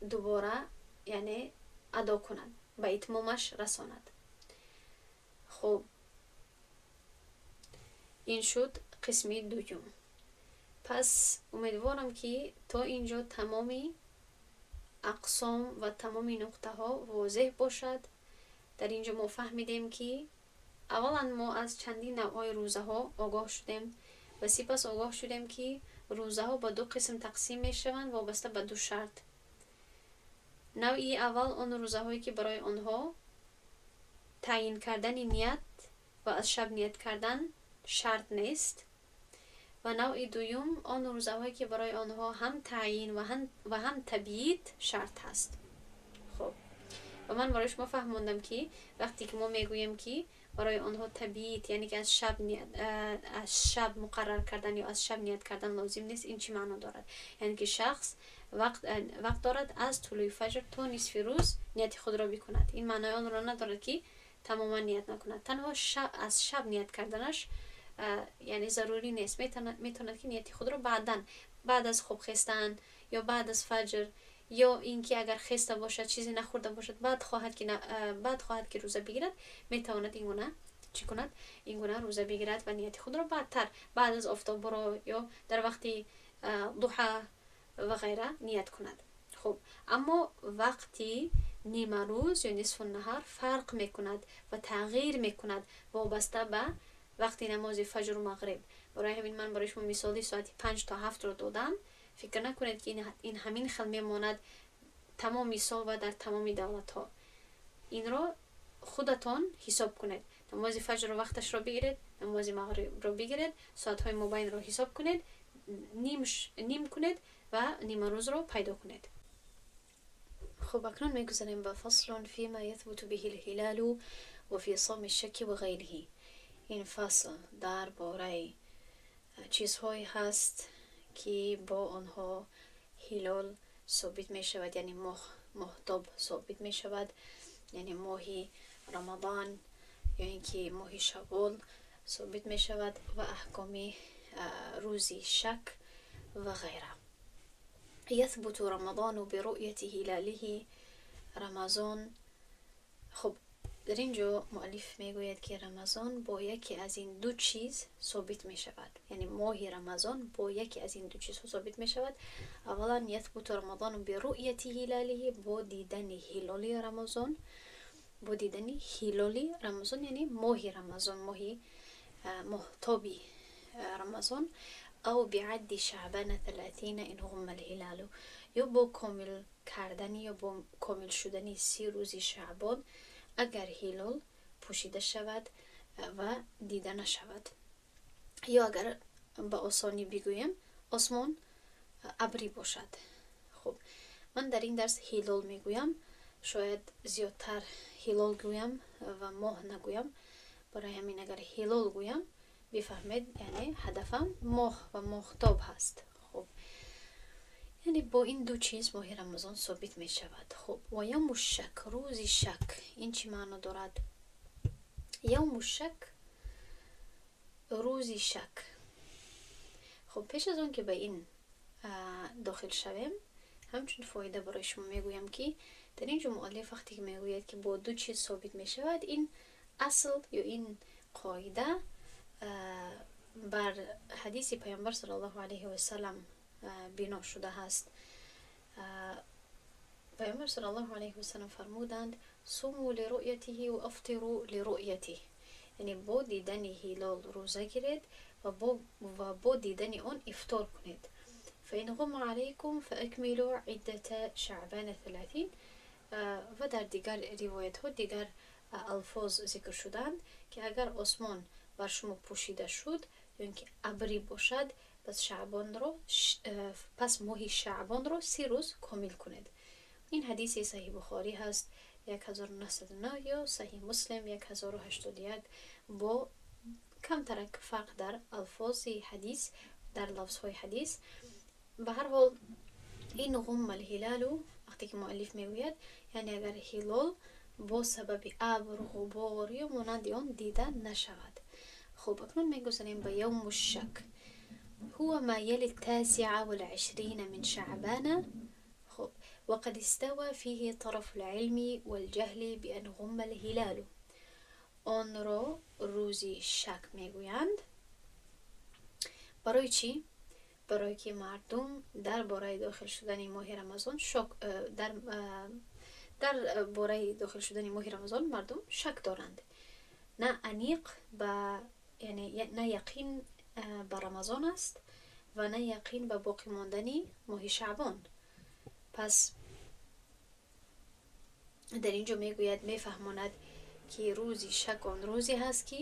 дубора, яъне адо кунад, ба итмомаш расонад. Хуб, ин шуд қисми дуюм. Пас умедворам, ки то инҷо тамоми ақсом ва тамоми нуқтаҳо возеҳ бошад. Дар ин ҷо мо фаҳмидем, ки аввалан мо аз чандин навъҳои рӯзаҳо огоҳ шудем ва сипас огоҳ шудем, ки рӯзаҳо ба ду қисм тақсим мешаванд вобаста ба ду шарт. Навъи аввал, он рӯзаҳое, ки барои онҳо таъйин кардани ният ва аз шаб ният кардан шарт нест, ва навъи дуюм, он рӯзаҳое, ки барои онҳо ҳам таъйин ва ҳам табйит шарт ҳаст. Хуб, ва ман барои шумо фаҳмондам, ки вақте ки мо мегӯем, ки барои онҳо табйит, яъне ки аз шаб муқаррар кардан ё аз шаб ният кардан лозим нест, ин чӣ маъно дорад? Яъне ки шахс вақт дорад аз тулӯи фаҷр то нисфи рӯз нияти худро бикунад. Ин маънои онро надорад, ки тамоман ният накунад. Танҳо аз шаб ният карданаш, яъне, зарурӣ нест. Метавонад, ки нияти худро баъдан, баъд аз хоб хестан ё баъд аз фаҷр, ё ин ки агар хеста бошад, чизе нахӯрда бошад, баъд хоҳад, ки рӯза бигирад, метавонад ин гуна чӣ кунад, ин гуна рӯза бигирад ва нияти худро баъдтар, баъд аз офтоббуро ё дар вақти дуҳа ва ғайра ният кунад. Хуб, аммо вақти нимарӯз ё нисфу наҳар фарқ мекунад ва тағйир мекунад вобаста ба вақти намози фаҷру мағриб. Барои ҳамин ман барои шумо мисоли соати 5 то 7-ро додам. Фикр накунед, ки ин ҳамин хел мемонад тамоми сол ва дар тамоми давлатҳо. Инро худатон ҳисоб кунед. Намози фаҷрро вақташро бигиред, намози мағрибро бигиред, соатҳои мобайнро ҳисоб кунед, ним кунед ва нимарӯзро пайдо кунед. Хуб, акнун мегузарем ба فصل فيما يثبت به الهلال وفي صوم الشك وغيره. Ин фасл дар бораи чизҳое ҳаст, ки бо онҳо ҳилол собит мешавад, яъне моҳ, моҳтоб собит мешавад, яъне моҳи Рамадан ё ин ки моҳи Шаввол собит мешавад, ва аҳкоми рӯзи шак ва ғайра. يثبت رمضان برؤية هلاله. Рамазон, хуб, дар ин ҷо муаллиф мегӯяд, ки Рамазон бо яке аз ин ду чиз собит мешавад, яъне моҳи Рамазон бо яке аз ин ду чизҳо собит мешавад. Аввалан, يثبت رمضان برؤية هلاله, бо дидани ҳилоли Рамазон, бо дидани ҳилоли Рамазон, яъне моҳи Рамазон, моҳи моҳтоби Рамазон, أو بعد شعبان 30 إن غم الهلال, ё бо комил кардани ё бо комил шудани 30 рӯзи Шаъбон, агар ҳилол пӯшида шавад ва дида нашавад, ё агар ба осонӣ бигӯем, осмон абрӣ бошад. Хуб, ман дар ин дарс ҳилол мегӯям, шояд зиёдтар ҳилол гӯям ва моҳ нагӯям. Барои ҳамин агар ҳилол гӯям, бифаҳмед, яъне ҳадафам моҳ ва моҳтоб ҳаст. Хуб, яъне бо ин ду чиз моҳи Рамазон собит мешавад. Хуб, ва يوم الشك, рӯзи шак, ин чӣ маъно дорад? يوم الشك, рӯзи шак. Хуб, пеш аз он ки ба ин дохил шавем, ҳамчун фоида барои шумо мегӯям, ки дар ин ҷо муаллиф вақте ки мегӯяд, ки бо ду чиз собит мешавад, ин асл ё ин қоида бар ҳадиси Паёмбар صلى الله عليه وسلم бино шуда ҳаст. Паёмбар صلى الله عليه وسلم фармуданд: صوموا لرؤيته وأفطروا لرؤيته, яъне бо дидани ҳилол рӯза гиред ва бо дидани он ифтор кунед. فإن غم عليكم فأكملوا عدة شعبان 30. Ва дар дигар ривоятҳо дигар алфоз зикр шудаанд, ки агар осмон бар шумо пӯшида шуд ё ин ки абрӣ бошад, пас шаъбонро, пас моҳи Шаъбонро 30 рӯз комил кунед. Ин ҳадиси Саҳиҳ Бухорӣ ҳаст, 1909, ё Саҳиҳ Муслим, 1081, бо камтарак фарқ дар алфози ҳадис, дар лафзҳои ҳадис. Ба ҳар ҳол, إن غم الهلال вақте ки муаллиф мегӯяд, яъне агар ҳилол бо сабаби абр, ғубор ё монанди он дида нашавад. Хуб, акнун мегузарем ба يوم الشك. هو ما يلي 29 من شعبان. خب، وقد استوى فيه طرف العلم والجهل بأن غم الهلال. онро рӯзи шак мегӯянд. Барои чӣ? Барое ки мардум дар бораи дохил шудани моҳи Рамазон шок, дар бораи дохил шудани моҳи Рамазон мардум шак доранд, на аниқ ба, яъне на яқин ба Рамазон аст ва на яқин ба боқӣ мондани моҳи Шаъбон. Пас дар ин ҷо мегӯяд, мефаҳмонад, ки рӯзи шак он рӯзе ҳаст, ки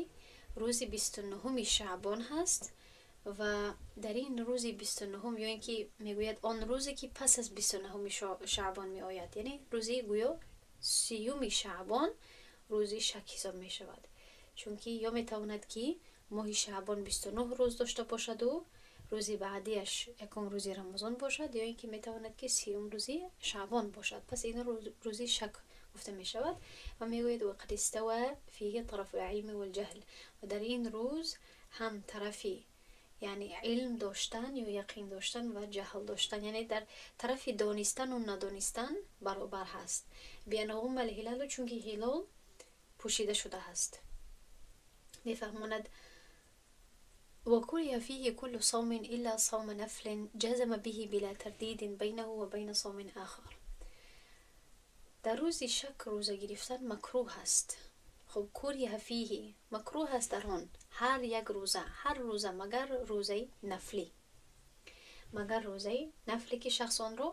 рӯзи 29-уми Шаъбон ҳаст ва дар ин рӯзи 29-ум, ё ин ки мегӯяд, он рӯзе ки пас аз 29-уми Шаъбон меояд, яъне рӯзи гӯё 30-уми Шаъбон рӯзи шак ҳисоб мешавад, чунки ё метавонад, ки моҳи Шаъбон 29 рӯз дошта бошаду рӯзи баъдиаш якум рӯзи Рамазон бошад, ё ин ки метавонад, ки 30-ум рӯзи Шаъбон бошад. Пас ин рӯзи шак гуфта мешавад. Ва мегӯяд: وقد استوى فيه طرف العلم والجهل. Ва дар ин рӯз ҳам тарафи, яъне илм доштан ё яқин доштан, ва ҷаҳл доштан, яъне дар тарафи донистану надонистан баробар ҳаст. بأن غم الهلال, чунки ҳилол пӯшида шудааст. Мефаҳмонад: وكره فيه كل صوم إلا صوم نفل جزم به بلا ترديد بينه وبين صوم آخر. Дар рӯзи шак рӯза гирифтан макрӯҳ аст. Хуб, كره فيه, макрӯҳ аст дар он ҳар як рӯза, ҳар рӯза, магар рӯзаи нафлӣ, магар рӯзаи нафле, ки шахс онро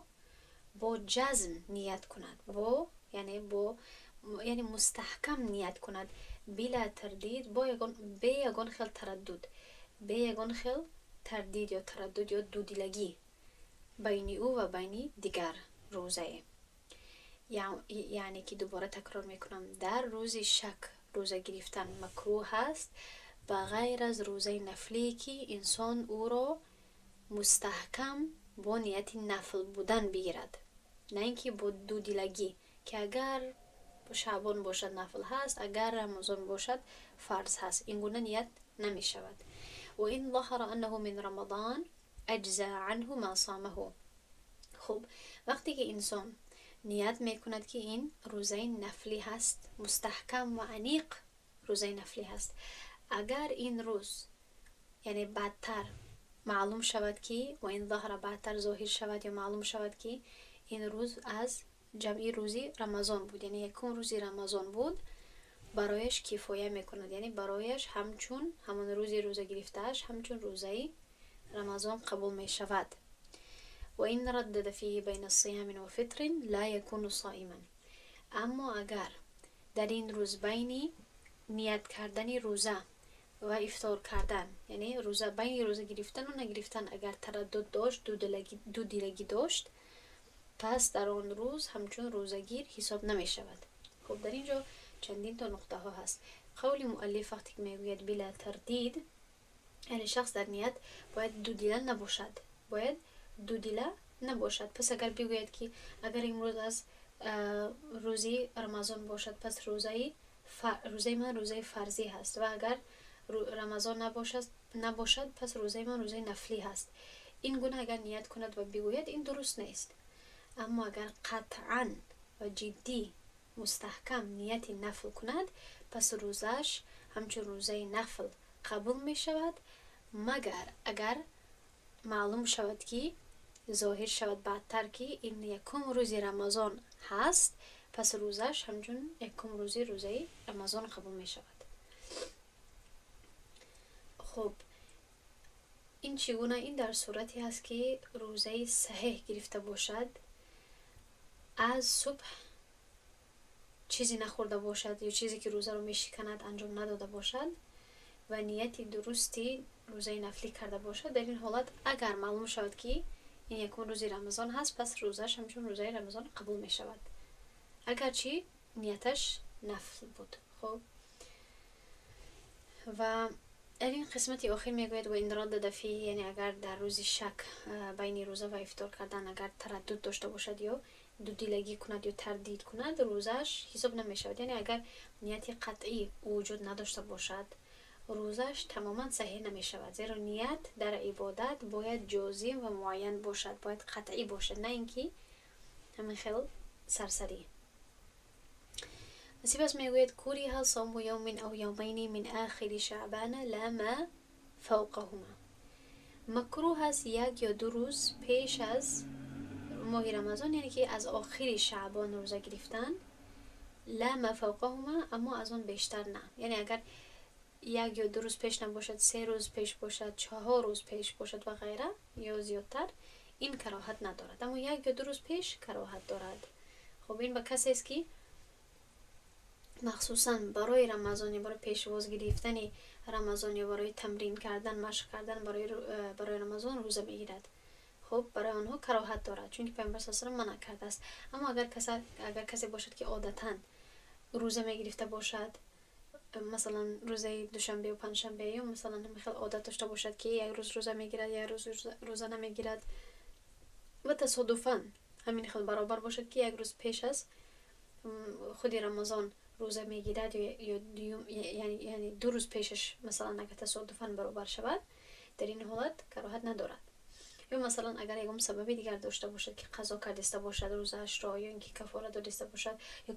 бо ҷазм ният кунад, бо яъне бо яъне мустаҳкам ният кунад, بلا ترديد, бо ягон, бе ягон хел тараддуд, бе ягон хел тардид ё тараддуд ё дудилагӣ байни ӯ ва байни дигар рӯзае. Яъне ки дубора такрор мекунам: дар рӯзи шак рӯза гирифтан макрӯҳ аст, ба ғайр аз рӯзаи нафлие, ки инсон ӯро мустаҳкам бо нияти нафл будан бигирад, на ин ки бо дудилагӣ, ки агар Шаъбон бошад, нафл ҳаст, агар Рамазон бошад, фарз ҳаст. Ин гуна ният намешавад. وإن ظهر أنه من رمضان أجزأ عنه ما صامه. Хуб, вақте ки инсон ният мекунад, ки ин рӯзаи нафлӣ ҳаст, мустаҳкам ва аниқ рӯзаи нафлӣ ҳаст, агар ин рӯз, яъне баъдтар маълум шавад ки, وإن ظهر, баъдтар зоҳир шавад ё маълум шавад, ки ин рӯз аз ҷамъи рӯзи Рамазон буд, яъне якум рӯзи Рамазон буд, барояш кифоя мекунад, яъне барояш ҳамчун ҳамон рӯзи рӯза гирифтааш ҳамчун рӯзаи Рамазон қабул мешавад. وإن ردد فيه بين صيام وفطر لا يكون صائما. Аммо агар дар ин рӯз байни ният кардани рӯза ва ифтор кардан, яъне рӯза, байни рӯза гирифтану нагирифтан агар тараддуд дошт, дудилагӣ дошт, пас дар он рӯз ҳамчун рӯзагир ҳисоб намешавад. Хуб, дар ин ҷо чандин то нуқтаҳо ҳаст. Қавли муаллиф, вақте ки мегӯяд بلا ترديد, яъне шахс дар ният бояд дудила набошад, бояд дудила набошад. Пас агар бигӯяд, ки агар имрӯз аз рӯзи Рамазон бошад, пас рӯзаи ман рӯзаи фарзӣ ҳаст ва агар Рамазон набошад, пас рӯзаи ман рӯзаи нафлӣ ҳаст, ин гуна агар ният кунад ва бигӯяд, ин дуруст нест. Аммо агар қатъан ва ҷиддӣ, мустаҳкам нияти нафл кунад, пас рӯзааш ҳамчун рӯзаи нафл қабул мешавад, магар агар маълум шавад, ки зоҳир шавад баъдтар, ки ин якум рӯзи Рамазон ҳаст, пас рӯзааш ҳамчун якум рӯзи рӯзаи Рамазон қабул мешавад. Хуб, ин чӣ гуна? Ин дар сурате ҳаст, ки рӯзаи саҳеҳ гирифта бошад, аз субҳ чизе нахӯрда бошад ё чизе, ки рӯзаро мешиканад, анҷом надода бошад ва нияти дурусти рӯзаи нафлӣ карда бошад. Дар ин ҳолат, агар маълум шавад, ки ин якум рӯзи Рамазон ҳаст, пас рӯзааш ҳамчун рӯзаи Рамазон қабул мешавад, агарчи нияташ нафл буд. Хуб, ва дар ин қисмати охир мегӯяд: وإن ردد فيه, яъне агар дар рӯзи шак байни рӯза ва ифтор кардан агар тараддуд дошта бошад ё дудилагӣ кунад ё тардид кунад, рӯзааш ҳисоб намешавад. Яъне агар нияти қатъӣ вуҷуд надошта бошад, рӯзааш тамоман саҳеҳ намешавад, зеро ният дар ибодат бояд ҷозим ва муайян бошад, бояд қатъӣ бошад, на ин ки ҳамин хел сарсарӣ. Сипас мегӯяд: كره صوم يوم أو يومين من آخر شعبان لا ما فوقهما. Макрӯҳ аст як ё ду рӯз пеш аз моҳи Рамазон, яъне ки аз охири Шаъбон рӯза гирифтан, ла ма фавқаҳума, аммо аз он бештар на. Яъне агар як ё ду рӯз пеш набошад, се рӯз пеш бошад, чаҳор рӯз пеш бошад ва ғайра ё зиёдтар, ин кароҳат надорад. Аммо як ё ду рӯз пеш кароҳат дорад. Хуб, ин ба касест ки махсусан барои Рамазон ё барои пешвоз гирифтани Рамазон ё барои тамрин кардан, машқ кардан барои Рамазон рӯза мегирад. Хуб, барои онҳо кароҳат дорад, чунки Паёмбар саллаллоҳу алайҳи васаллам манъ кардааст. Аммо агар касе бошад ки одатан рӯза мегирифта бошад, масалан рӯзаи душанбе ва панҷшанбе, ё масалан ҳамин хел одат дошта бошад ки як рӯз рӯза мегирад, як рӯз рӯза намегирад ва тасодуфан ҳамин хел баробар бошад ки як рӯз пеш аз худи Рамазон рӯза мегирад ё дуюм, яъне ду рӯз пешаш масалан агар тасодуфан баробар шавад, дар ин ҳолат кароҳат надорад. Ё масалан агар ягон сабаби дигар дошта бошад ки қазо кардиста бошад рӯзаашро, ё ин ки кафора додиста бошад, ё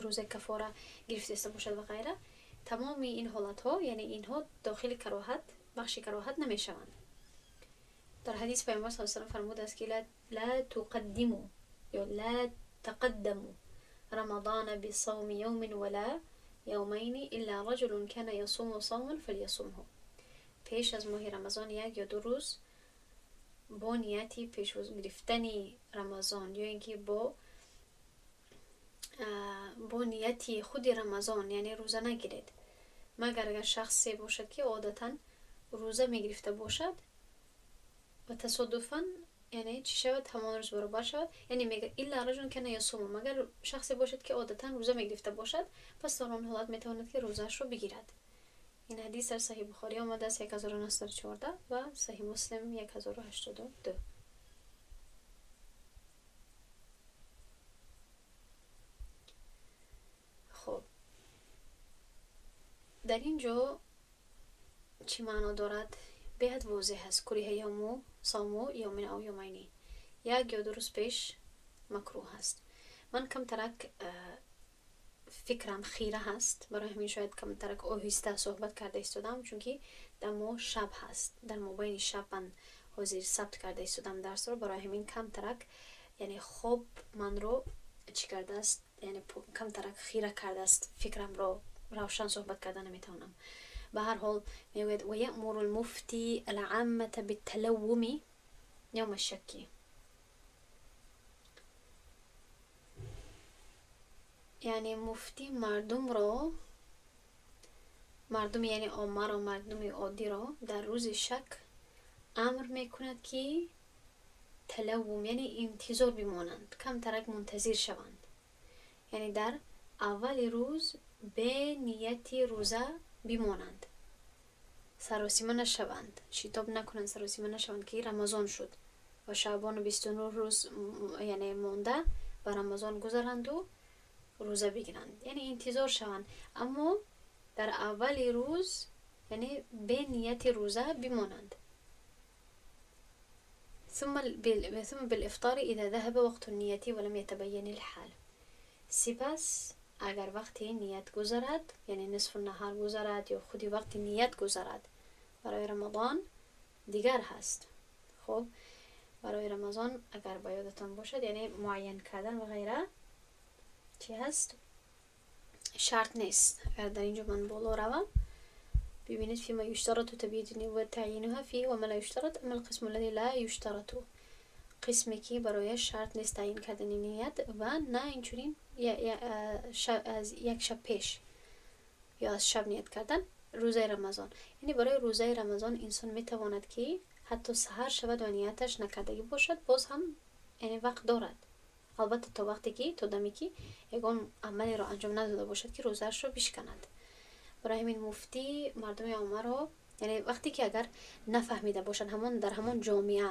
рӯзаи кафора гирифтиста бошад ва ғайра, тамоми ин ҳолатҳо, яъне инҳо дохили кароҳат, бахши кароҳат намешаванд. Дар ҳадис Паёмбар саллаллоҳу алайҳи васаллам фармудааст ки ла туқаддиму ё ла тақаддаму рамадана бисавми явмин ва ла явмайни илла раҷулун кана ясуму савман фалйасумҳу. Пеш аз моҳи Рамазон як ё ду рӯз бо нияти пешвоз гирифтани Рамазон ё ин ки бо нияти худи Рамазон, яъне рӯза нагиред, магар агар шахсе бошад ки одатан рӯза мегирифта бошад ва тасодуфан, яъне чӣ шавад, ҳамон рӯз баробар шавад, яъне мега илла раҷулун кана ясуму, магар шахсе бошад ки одатан рӯза мегирифта бошад, пас дар он ҳолат метавонад ки рӯзаашро бигирад. Ин ҳадис дар Саҳиҳ Бухорӣ омадааст 1914 ва Саҳиҳ Муслим 1082. Хуб, дар ин ҷо чӣ маъно дорад? Беҳад возеҳ аст. Куриҳа явму савму явмин ав явмайни, як ё ду рӯз пеш макрӯҳ аст. Ман камтарак фикрам хира ҳаст, барои ҳамин шояд камтарак оҳиста суҳбат карда истодам, чунки дар мо шаб ҳаст, дар мобайни шаб ман ҳозир сабт карда истодам дарсро, барои ҳамин камтарак, яъне хоб манро чӣ кардааст, яъне камтарак хира кардааст фикрамро, равшан суҳбат карда наметавонам. Ба ҳар ҳол мегӯяд: ва яъмуру лмуфти алъаммата битталаввуми явма шакки. Яъне муфтӣ мардумро, мардуми яъне оммаро, мардуми оддиро дар рӯзи шак амр мекунад ки талаввум, яъне интизор бимонанд, камтарак мунтазир шаванд, яъне дар аввали рӯз бе нияти рӯза бимонанд, саросима нашаванд, шитоб накунанд, саросима нашаванд ки Рамазон шуд ва Шаъбону 29 рӯз яъне монда ба Рамазон гузаранду рӯза бигиранд, яъне интизор шаванд, аммо дар аввали рӯз яъне бе нияти рӯза бимонанд. ثم بالإفطار إذا ذهب وقت النية ولم يتبين الحال. سپس اگر وقتی نیت گذرد، یعنی نصف النهار گذرد یا خودی وقتی نیت گذرد برای رمضان دیگر هست. خب برای رمضان اگر با یادتان باشد، یعنی معین کردن و غیره چی هست؟ شرط نیست. اگر در اینجا من بالا روم ببینید فيما يشترط تبيين وتعيينها فيه وما لا يشترط. اما القسم الذي لا يشترط، قسمی که برای شرط نیست تعیین کردن نیت و نه اینچنین از یک شب پیش یا از شب نیت کردن روزه رمضان. یعنی برای روزه رمضان انسان میتواند که حتی سحر شود و نیتش نکردگی باشد، باز هم یعنی وقت دارد، البته تا وقتی که تا دمی که یگان عملی را انجام نداده باشد که روزه‌اش را بشکند. برای همین مفتی مردم عامه را، یعنی وقتی که اگر نفهمیده باشند، همان در همان جامعه،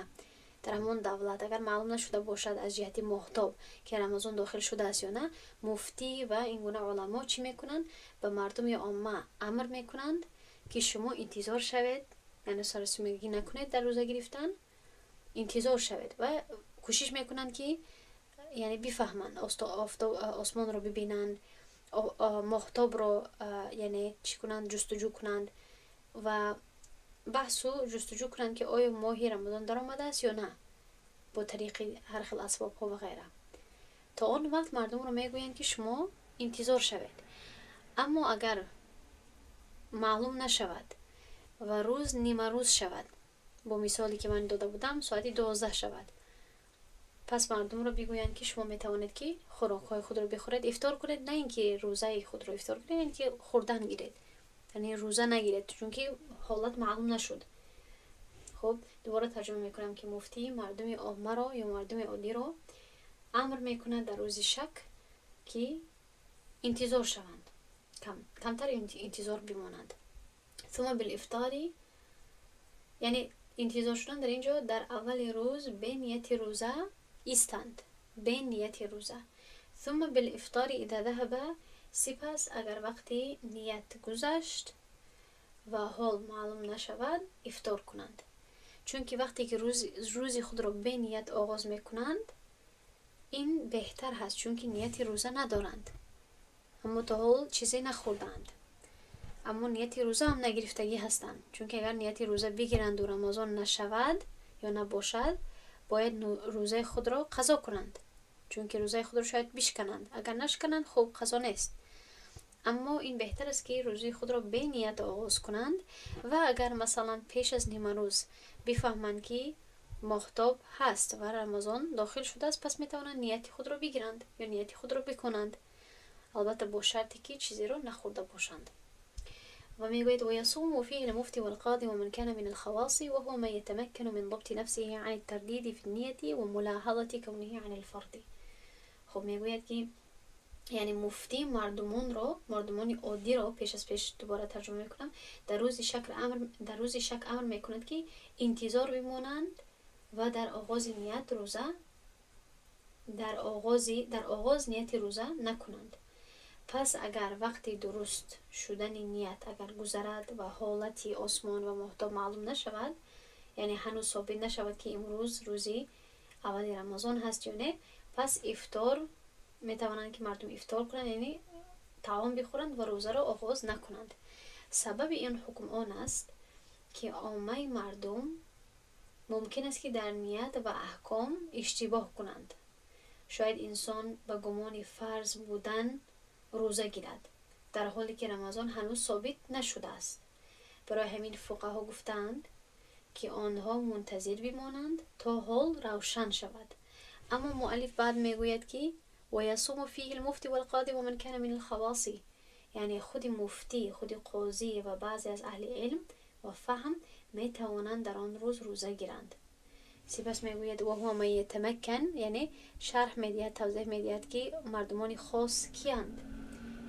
در همان دولت اگر معلوم نشده باشد از جهت ماهتاب که رمضان داخل شده است یا نه، مفتی و این گونه علما چی میکنند؟ به مردم عامه امر میکنند که شما انتظار شوید، یعنی سراسیمگی نکنید در روزه گرفتن، انتظار شوید و کوشش میکنند که یعنی بفهمند، آسمان رو ببینند، ماهتاب رو یعنی چی کنند، جستجو کنند و баҳсу ҷустуҷӯ кунанд, ки оё моҳи Рамазон даромадааст ё на, бо тариқи ҳар хел асбобҳо ва ғайра. То он вақт мардумро мегӯянд, ки шумо интизор шавед. Аммо агар маълум нашавад ва рӯз нимарӯз шавад, бо мисоле ки ман дода будам, соати 12 шавад, пас мардумро бигӯянд, ки шумо метавонед, ки хӯрокҳои худро бихӯред, ифтор кунед, на ин ки рӯзаи худро ифтор кунед, ин ки хӯрдан гиред, яъне рӯза нагиред, чунки ҳолат маълум нашуд. Хуб, дубора тарҷума мекунам, ки муфтӣ мардуми оммаро ё мардуми оддиро амр мекунад дар рӯзи шак, ки интизор шаванд, камтар интизор бимонанд. ثم بالإفطار, яъне интизор шудан дар ин ҷо дар аввали рӯз бе нияти рӯза истанд, бе нияти рӯза. ثم بالإفطار إذا ذهب, сипас агар вақти ният гузашт ва ҳол маълум нашавад, ифтор кунанд, чунки вақте ки рӯзи худро бе ният оғоз мекунанд, ин беҳтар ҳаст, чунки нияти рӯза надоранд, аммо то ҳол чизе нахӯрдаанд, аммо нияти рӯза ҳам нагирифтагӣ ҳастанд, чунки агар нияти рӯза бигиранду Рамазон нашавад ё набошад, бояд рӯзаи худро қазо кунанд, чунки рӯзаи худро шояд бишкананд. Агар нашкананд, хуб, қазо нест, аммо ин беҳтар аст, ки рӯзи худро беният оғоз кунанд ва агар, масалан, пеш аз нимарӯз бифаҳманд, ки моҳтоб ҳаст ва Рамазон дохил шудааст, пас метавонанд нияти худро бигиранд ё нияти худро бикунанд, албатта бо шарте ки чизеро нахӯрда бошанд. Ва мегӯяд: ويصوم فيه المفتي والقاضي ومن كان من الخواص، وهو من يتمكن من ضبط نفسه عن الترديد في النية وملاحظة كونه عن الفرض. خب، мегӯяд, ки яъне муфтӣ мардумонро, мардумони оддиро, пеш аз пеш дубора тарҷума мекунам, дар рӯзи шак амр мекунад, ки интизор бимонанд ва дар оғози ният рӯза дар оғоз нияти рӯза накунанд. Пас агар вақти дуруст шудани ният агар гузарад ва ҳолати осмон ва моҳтоб маълум нашавад, яъне ҳанӯз собит нашавад, ки имрӯз рӯзи аввали Рамазон ҳаст ё не, пас ифтор метавонанд, ки мардум ифтор кунанд, яъне таом бихӯранд ва рӯзаро оғоз накунанд. Сабаби ин ҳукм он аст, ки оммаи мардум мумкин аст, ки дар ният ва аҳком иштибоҳ кунанд. Шояд инсон ба гумони фарз будан рӯза гирад, дар ҳоле ки Рамазон ҳанӯз собит нашудааст. Барои ҳамин фуқаҳо гуфтаанд, ки онҳо мунтазир бимонанд, то ҳол равшан шавад. Аммо муаллиф баъд мегӯяд, ки ويصوم فيه المفتي والقاضي ومن كان من الخواص, яъне худи муфтӣ, худи қозӣ ва баъзе аз аҳли илм ва фаҳм метавонанд дар он рӯз рӯза гиранд. Сипас мегӯяд: وهو من يتمكن, яъне шарҳ медиҳад, тавзеҳ медиҳад, ки мардумони хос киянд.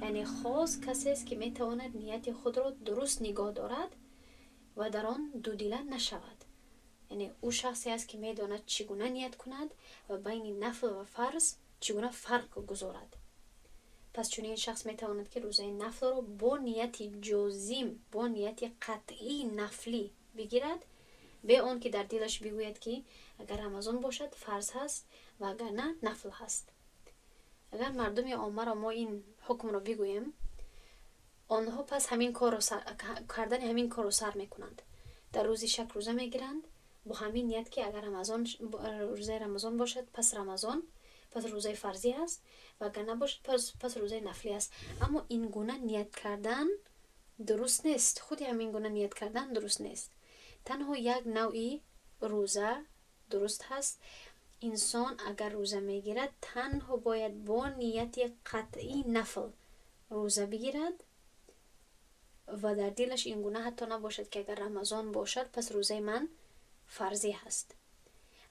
Яъне хос касест, ки метавонад нияти худро дуруст нигоҳ дорад ва дар он дудила нашавад, яъне ӯ шахсе аст, ки медонад, чӣ гуна ният кунад ва байни нафл ва фарз чӣ гуна фарқ гузорад. Пас чунин шахс метавонад, ки рӯзаи нафлро бо нияти ҷозим, бо нияти қатъии нафлӣ бигирад, бе он ки дар дилаш бигӯяд, ки агар Рамазон бошад, фарз ҳаст ва агар на, нафл ҳаст. Агар мардуми оммаро мо ин ҳукмро бигӯем, онҳо пас ҳамин корро кардани ҳамин корро сар мекунанд, дар рӯзи шак рӯза мегиранд бо ҳамин ният, ки агар Рамазон, рӯзаи Рамазон бошад, пас Рамазон, пас рӯзаи фарзӣ ҳаст ва агар набошад, пас рӯзаи нафлӣ аст. Аммо ин гуна ният кардан дуруст нест, худи ҳамин гуна ният кардан дуруст нест. Танҳо як навъи рӯза дуруст ҳаст. Инсон агар рӯза мегирад, танҳо бояд бо нияти қатъии нафл рӯза бигирад ва дар дилаш ин гуна ҳатто набошад, ки агар Рамазон бошад, пас рӯзаи ман фарзӣ ҳаст.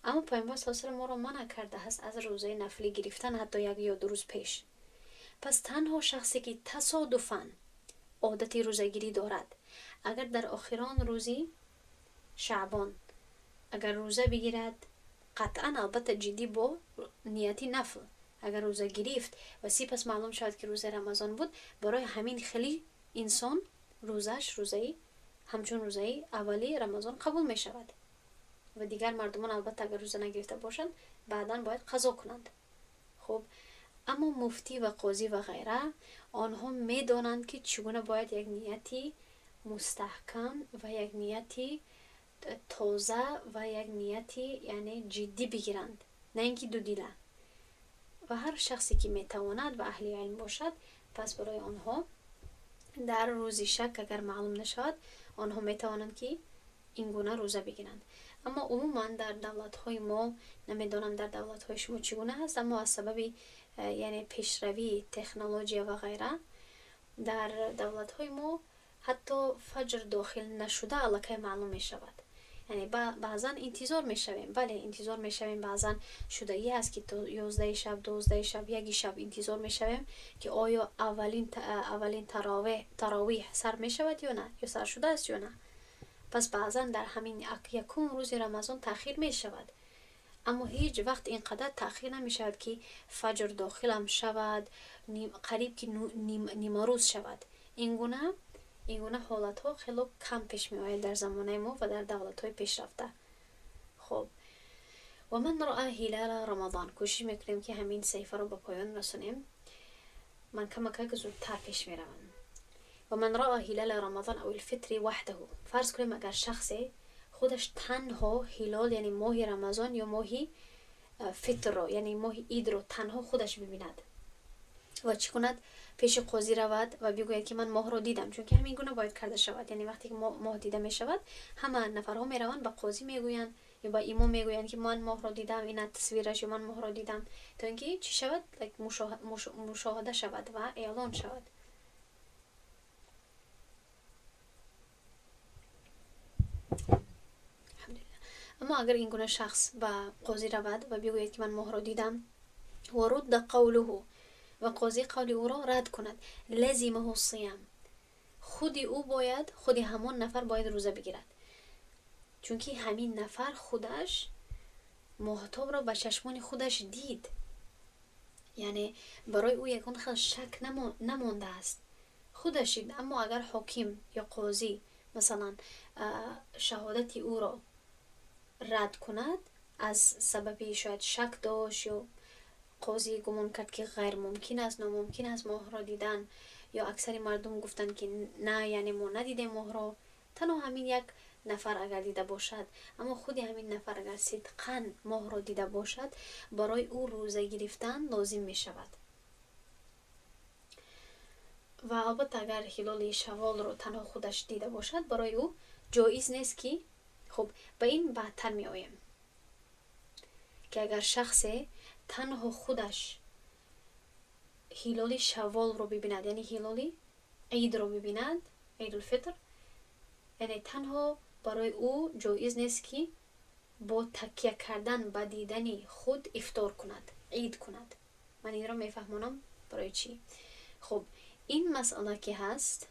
Аммо Пайғамбар с салам моро манъ кардааст аз рӯзаи нафлӣ гирифтан ҳатто 1 ё 2 рӯз пеш. Пас танҳо шахсе, ки тасодуфан одати рӯзагирӣ дорад, агар дар охирон рӯзи шаъбон агар рӯза бигирад, қатъан, албатта, ҷиддӣ, бо нияти нафл агар рӯза гирифт ва сипас маълум шавад, ки рӯзаи Рамазон буд, барои ҳамин хели инсон рӯзааш рӯзаи ҳамчун рӯзаи аввали Рамазон қабул мешавад ва дигар мардумон, албатта, агар рӯза нагирифта бошанд, баъдан бояд қазо кунанд. Хуб, аммо муфтӣ ва қозӣ ва ғайра, онҳо медонанд, ки чӣ гуна бояд як нияти мустаҳкам ва як нияти тоза ва як нияти, яъне, ҷиддӣ бигиранд, на ин ки дудила. Ва ҳар шахсе ки метавонад ва аҳли илм бошад, пас барои онҳо дар рӯзи шак агар маълум нашавад, онҳо метавонанд ки ин гуна рӯза бигиранд. Аммо умуман дар давлатҳои мо, намедонам дар давлатҳои шумо чӣ гуна ҳаст, аммо аз сабаби яъне пешравии технология ва ғайра дар давлатҳои мо ҳатто фаҷр дохил нашуда аллакай маълум мешавад. Яъне баъзан интизор мешавем, бале, интизор мешавем, баъзан шудагӣ ҳаст ки то 11 шаб, 12 шаб, 1 шаб интизор мешавем ки оё аввалин таровиҳ сар мешавад ё на, ё сар шудааст ё на. Пас баъзан дар ҳамин якум рӯзи Рамазон таъхир мешавад, аммо ҳеҷ вақт ин қадар таъхир намешавад ки фаҷр дохилам шавад, қариб ки нимарӯз шавад. Ин гуна ҳолатҳо хело кам пеш меояд дар замонаи мо ва дар давлатҳои пешрафта. Хоб, ва ман раъа ҳилала Рамазон, кӯшиш мекунем ки ҳамин саҳифаро ба поён расонем. Ман камакак зудтар пеш меравам. Ва ман раъа ҳилала Рамазон ав илфитри ваҳдаҳу, фарз кунем агар шахсе худаш танҳо ҳилол, яъне моҳи Рамазон ё моҳи фитрро, яъне моҳи идро танҳо худаш бибинад ва чӣ кунад? Пеши қозӣ равад ва бигӯяд ки ман моҳро дидам, чунки ҳамин гуна бояд карда шавад. Яъне вақте ки моҳ дида мешавад, ҳама нафарҳо мераванд ба қозӣ мегӯянд ё ба имом мегӯянд ки ман моҳро дидам, ина тасвираш, ё ман моҳро дидам, то ин ки чӣ шавад? Мушоҳада шавад ва эълон шавад. Аммо агар ин гуна шахс ба қозӣ равад ва бигӯяд ки ман моҳро дидам, ва рудда қавлуҳу, ва қозӣ қавли ӯро рад кунад, лазимаҳу сиям, худи ӯ бояд, худи ҳамон нафар бояд рӯза бигирад, чунки ҳамин нафар худаш моҳтобро ба чашмони худаш дид, яъне барои ӯ ягон хел шак намондааст, худаш дид. Аммо агар ҳоким ё қозӣ масалан шаҳодати ӯро рад кунад аз сабаби шояд шак дошт ё қозӣ гумон кард ки ғайрмумкин аст, номумкин аст моҳро дидан, ё аксари мардум гуфтанд ки на, яъне мо надидем моҳро, танҳо ҳамин як нафар агар дида бошад, аммо худи ҳамин нафар агар сидқан моҳро дида бошад, барои ӯ рӯза гирифтан лозим мешавад. Ва албатта агар ҳилоли шаволро танҳо худаш дида бошад, барои ӯ ҷоиз нест ки, хуб, ба ин баъдтар меоем, ки агар шахсе танҳо худаш ҳилоли шаволро бибинад, яъне ҳилоли идро бибинад, идулфитр, яъне танҳо барои ӯ ҷоиз нест ки бо такя кардан ба дидани худ ифтор кунад, ид кунад. Ман инро мефаҳмонам барои чӣ. Хуб, ин масъала ки ҳаст,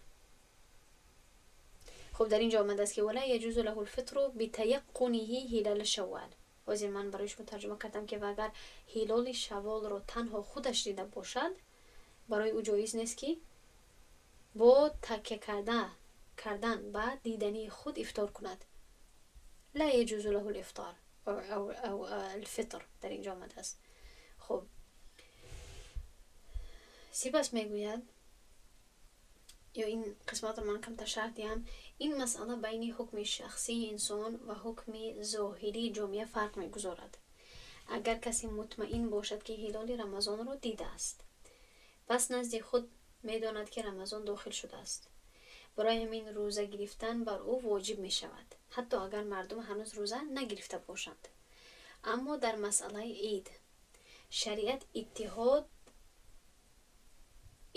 хуб, дар ин ҷо омадааст ки вала яҷузу лаҳу лфитру битаяққуниҳи ҳилала шаввал. Ҳозир ман барои шумо тарҷума кардам ки агар ҳилоли шаволро танҳо худаш дида бошад, барои ӯ ҷоиз нест ки бо такя кардан ба дидани худ ифтор кунад. Ла яҷузу лаҳу лифтор ав алфитр дар ин ҷо омадааст. Хуб, сипас мегӯяд, ё ин қисматро ман камтар шарҳ диҳам, ин масъала байни ҳукми шахсии инсон ва ҳукми зоҳирии ҷомеа фарқ мегузорад. Агар касе мутмаин бошад ки ҳилоли Рамазонро дидааст, пас назди худ медонад ки Рамазон дохил шудааст. Барои ҳамин рӯза гирифтан бар ӯ воҷиб мешавад, ҳатто агар мардум ҳанӯз рӯза нагирифта бошанд. Аммо дар масъалаи ид шариат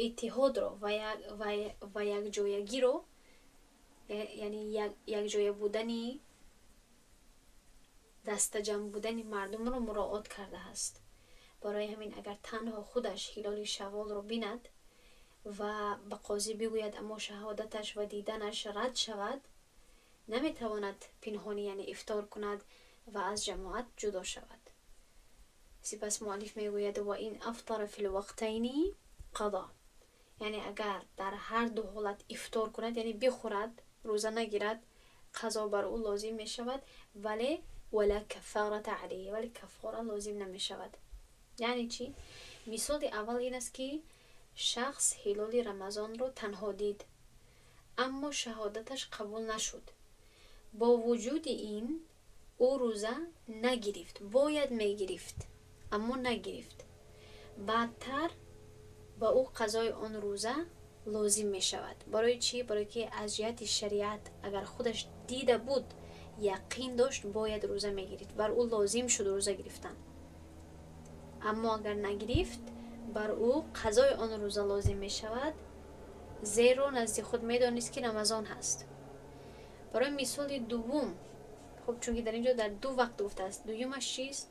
иттиҳодро ва якҷоягиро, яъне якҷоя будани, дастаҷамъ будани мардумро муроот кардааст. Барои ҳамин агар танҳо худаш ҳилоли шаволро бинад ва ба қозӣ бигӯяд, аммо шаҳодаташ ва диданаш рад шавад, наметавонад пинҳонӣ, яъне ифтор кунад ва аз ҷамоат ҷудо шавад. Сипас муаллиф мегӯяд ва ин афтара фи лвақтайни қадо, яъне агар дар ҳар ду ҳолат ифтор кунад, яъне бихӯрад, рӯза нагирад, қазо бар ӯ лозим мешавад, вале вала каффарата алайҳи, вале каффора лозим намешавад. Яъне чӣ? Мисоли аввал ин аст ки шахс ҳилоли Рамазонро танҳо дид, Аммо шаҳодаташ қабул нашуд. Бо вуҷуди ин ӯ рӯза нагирифт. Бояд мегирифт, аммо нагирифт. Баъдтар ба ӯ қазои он рӯза лозим мешавад. Барои чӣ? Барое ки аз ҷиҳати шариат агар худаш дида буд, яқин дошт, бояд рӯза мегирифт, бар ӯ лозим шуд рӯза гирифтан. Аммо агар нагирифт, бар ӯ қазои он рӯза лозим мешавад, зеро назди худ медонист, ки Рамазон ҳаст. Барои мисоли дуввум, хуб, чунки дар ин ҷо дар ду вақт гуфтааст, дуюмаш чист?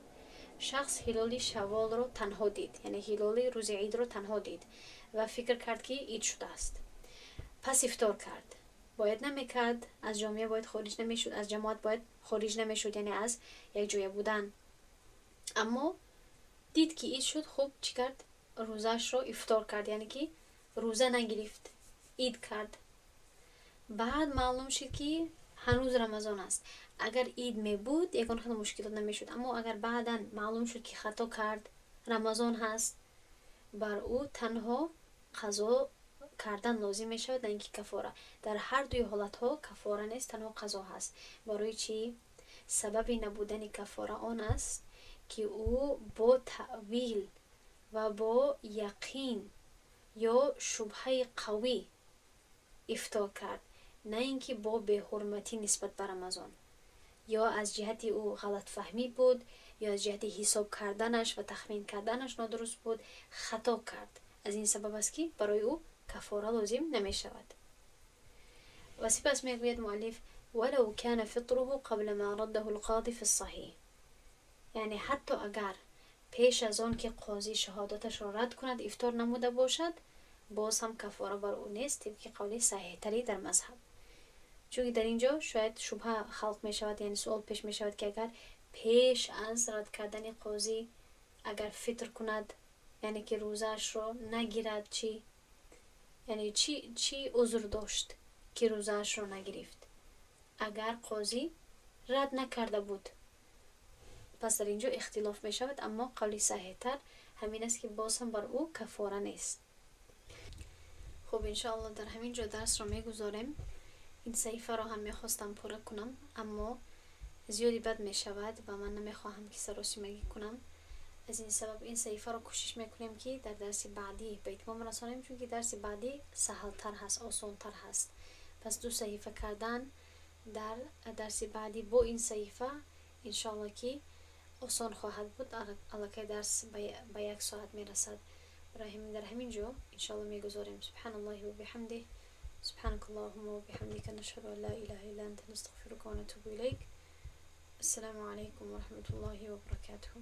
Шахс ҳилоли шавволро танҳо дид, яъне ҳилоли рӯзи идро танҳо дид ва фикр кард, ки ид шудааст. Пас ифтор кард. Бояд намекард, аз ҷомеа бояд хориҷ намешуд, аз ҷамоат бояд хориҷ намешуд, яъне аз якҷоя будан. Аммо дид, ки ид шуд. Хуб, чӣ кард? Рӯзаашро ифтор кард, яъне ки рӯза нагирифт, ид кард. Баъд маълум шуд, ки ҳанӯз Рамазон аст. Агар ид мебуд, ягон хел мушкилот намешуд, аммо агар баъдан маълум шуд, ки хато кард, Рамазон ҳаст, бар ӯ танҳо қазо кардан лозим мешавад, на ин ки кафора. Дар ҳар дуи ҳолатҳо кафора нест, танҳо қазо ҳаст. Барои чӣ? Сабаби набудани кафора он аст, ки ӯ бо таъвил ва бо яқин ё шубҳаи қавӣ ифтор кард, на ин ки бо беҳурматӣ нисбат ба Рамазон, ё аз ҷиҳати ӯ ғалатфаҳмӣ буд, ё аз ҷиҳати ҳисоб карданаш ва тахмин карданаш нодуруст буд, хато кард. Аз ин сабаб аст, ки барои ӯ кафора лозим намешавад. Ва сипас мегӯяд муаллиф: ولو كان فطره قبل ما رده القاضي في الصحيح. Яъне ҳатто агар пеш аз он ки қозӣ шаҳодаташро рад кунад, ифтор намуда бошад, боз ҳам кафора бар ӯ нест, тибқи қавли саҳеҳтарӣ дар мазҳаб. Чунки дар ин ҷо шояд шубҳа халқ мешавад, яъне суол пеш мешавад, ки агар пеш аз рад кардани қозӣ агар фитр кунад, яъне ки рӯзаашро нагирад, чӣ? Яъне чӣ узр дошт, ки рӯзаашро нагирифт, агар қозӣ рад накарда буд? Пас дар ин ҷо ихтилоф мешавад, аммо қавли саҳеҳтар ҳамин аст, ки боз ҳам бар ӯ кафора нест. Хуб, иншоалло, дар ҳамин ҷо дарсро мегузорем. Ин саҳифаро ҳам мехостам пурра кунам, аммо зиёди бад мешавад ва ман намехоҳам, ки саросимагӣ кунам. Аз ин сабаб ин саҳифаро кӯшиш мекунем, ки дар дарси баъдӣ ба итмом расонем, чунки дарси баъдӣ саҳлтар ҳаст, осонтар ҳаст. Пас ду саҳифа кардан дар дарси баъдӣ бо ин саҳифа, иншоалло, ки осон хоҳад буд. Аллакай дарс ба як соат мерасад. Дар ҳамин ҷо, иншоалло, мегузорем. سبحان الله وبحمده، سبحانك اللهم وبحمدك، نشهد أن لا إله إلا أنت، نستغفرك ونتوب إليك. السلام عليكم ورحمة الله وبركاته.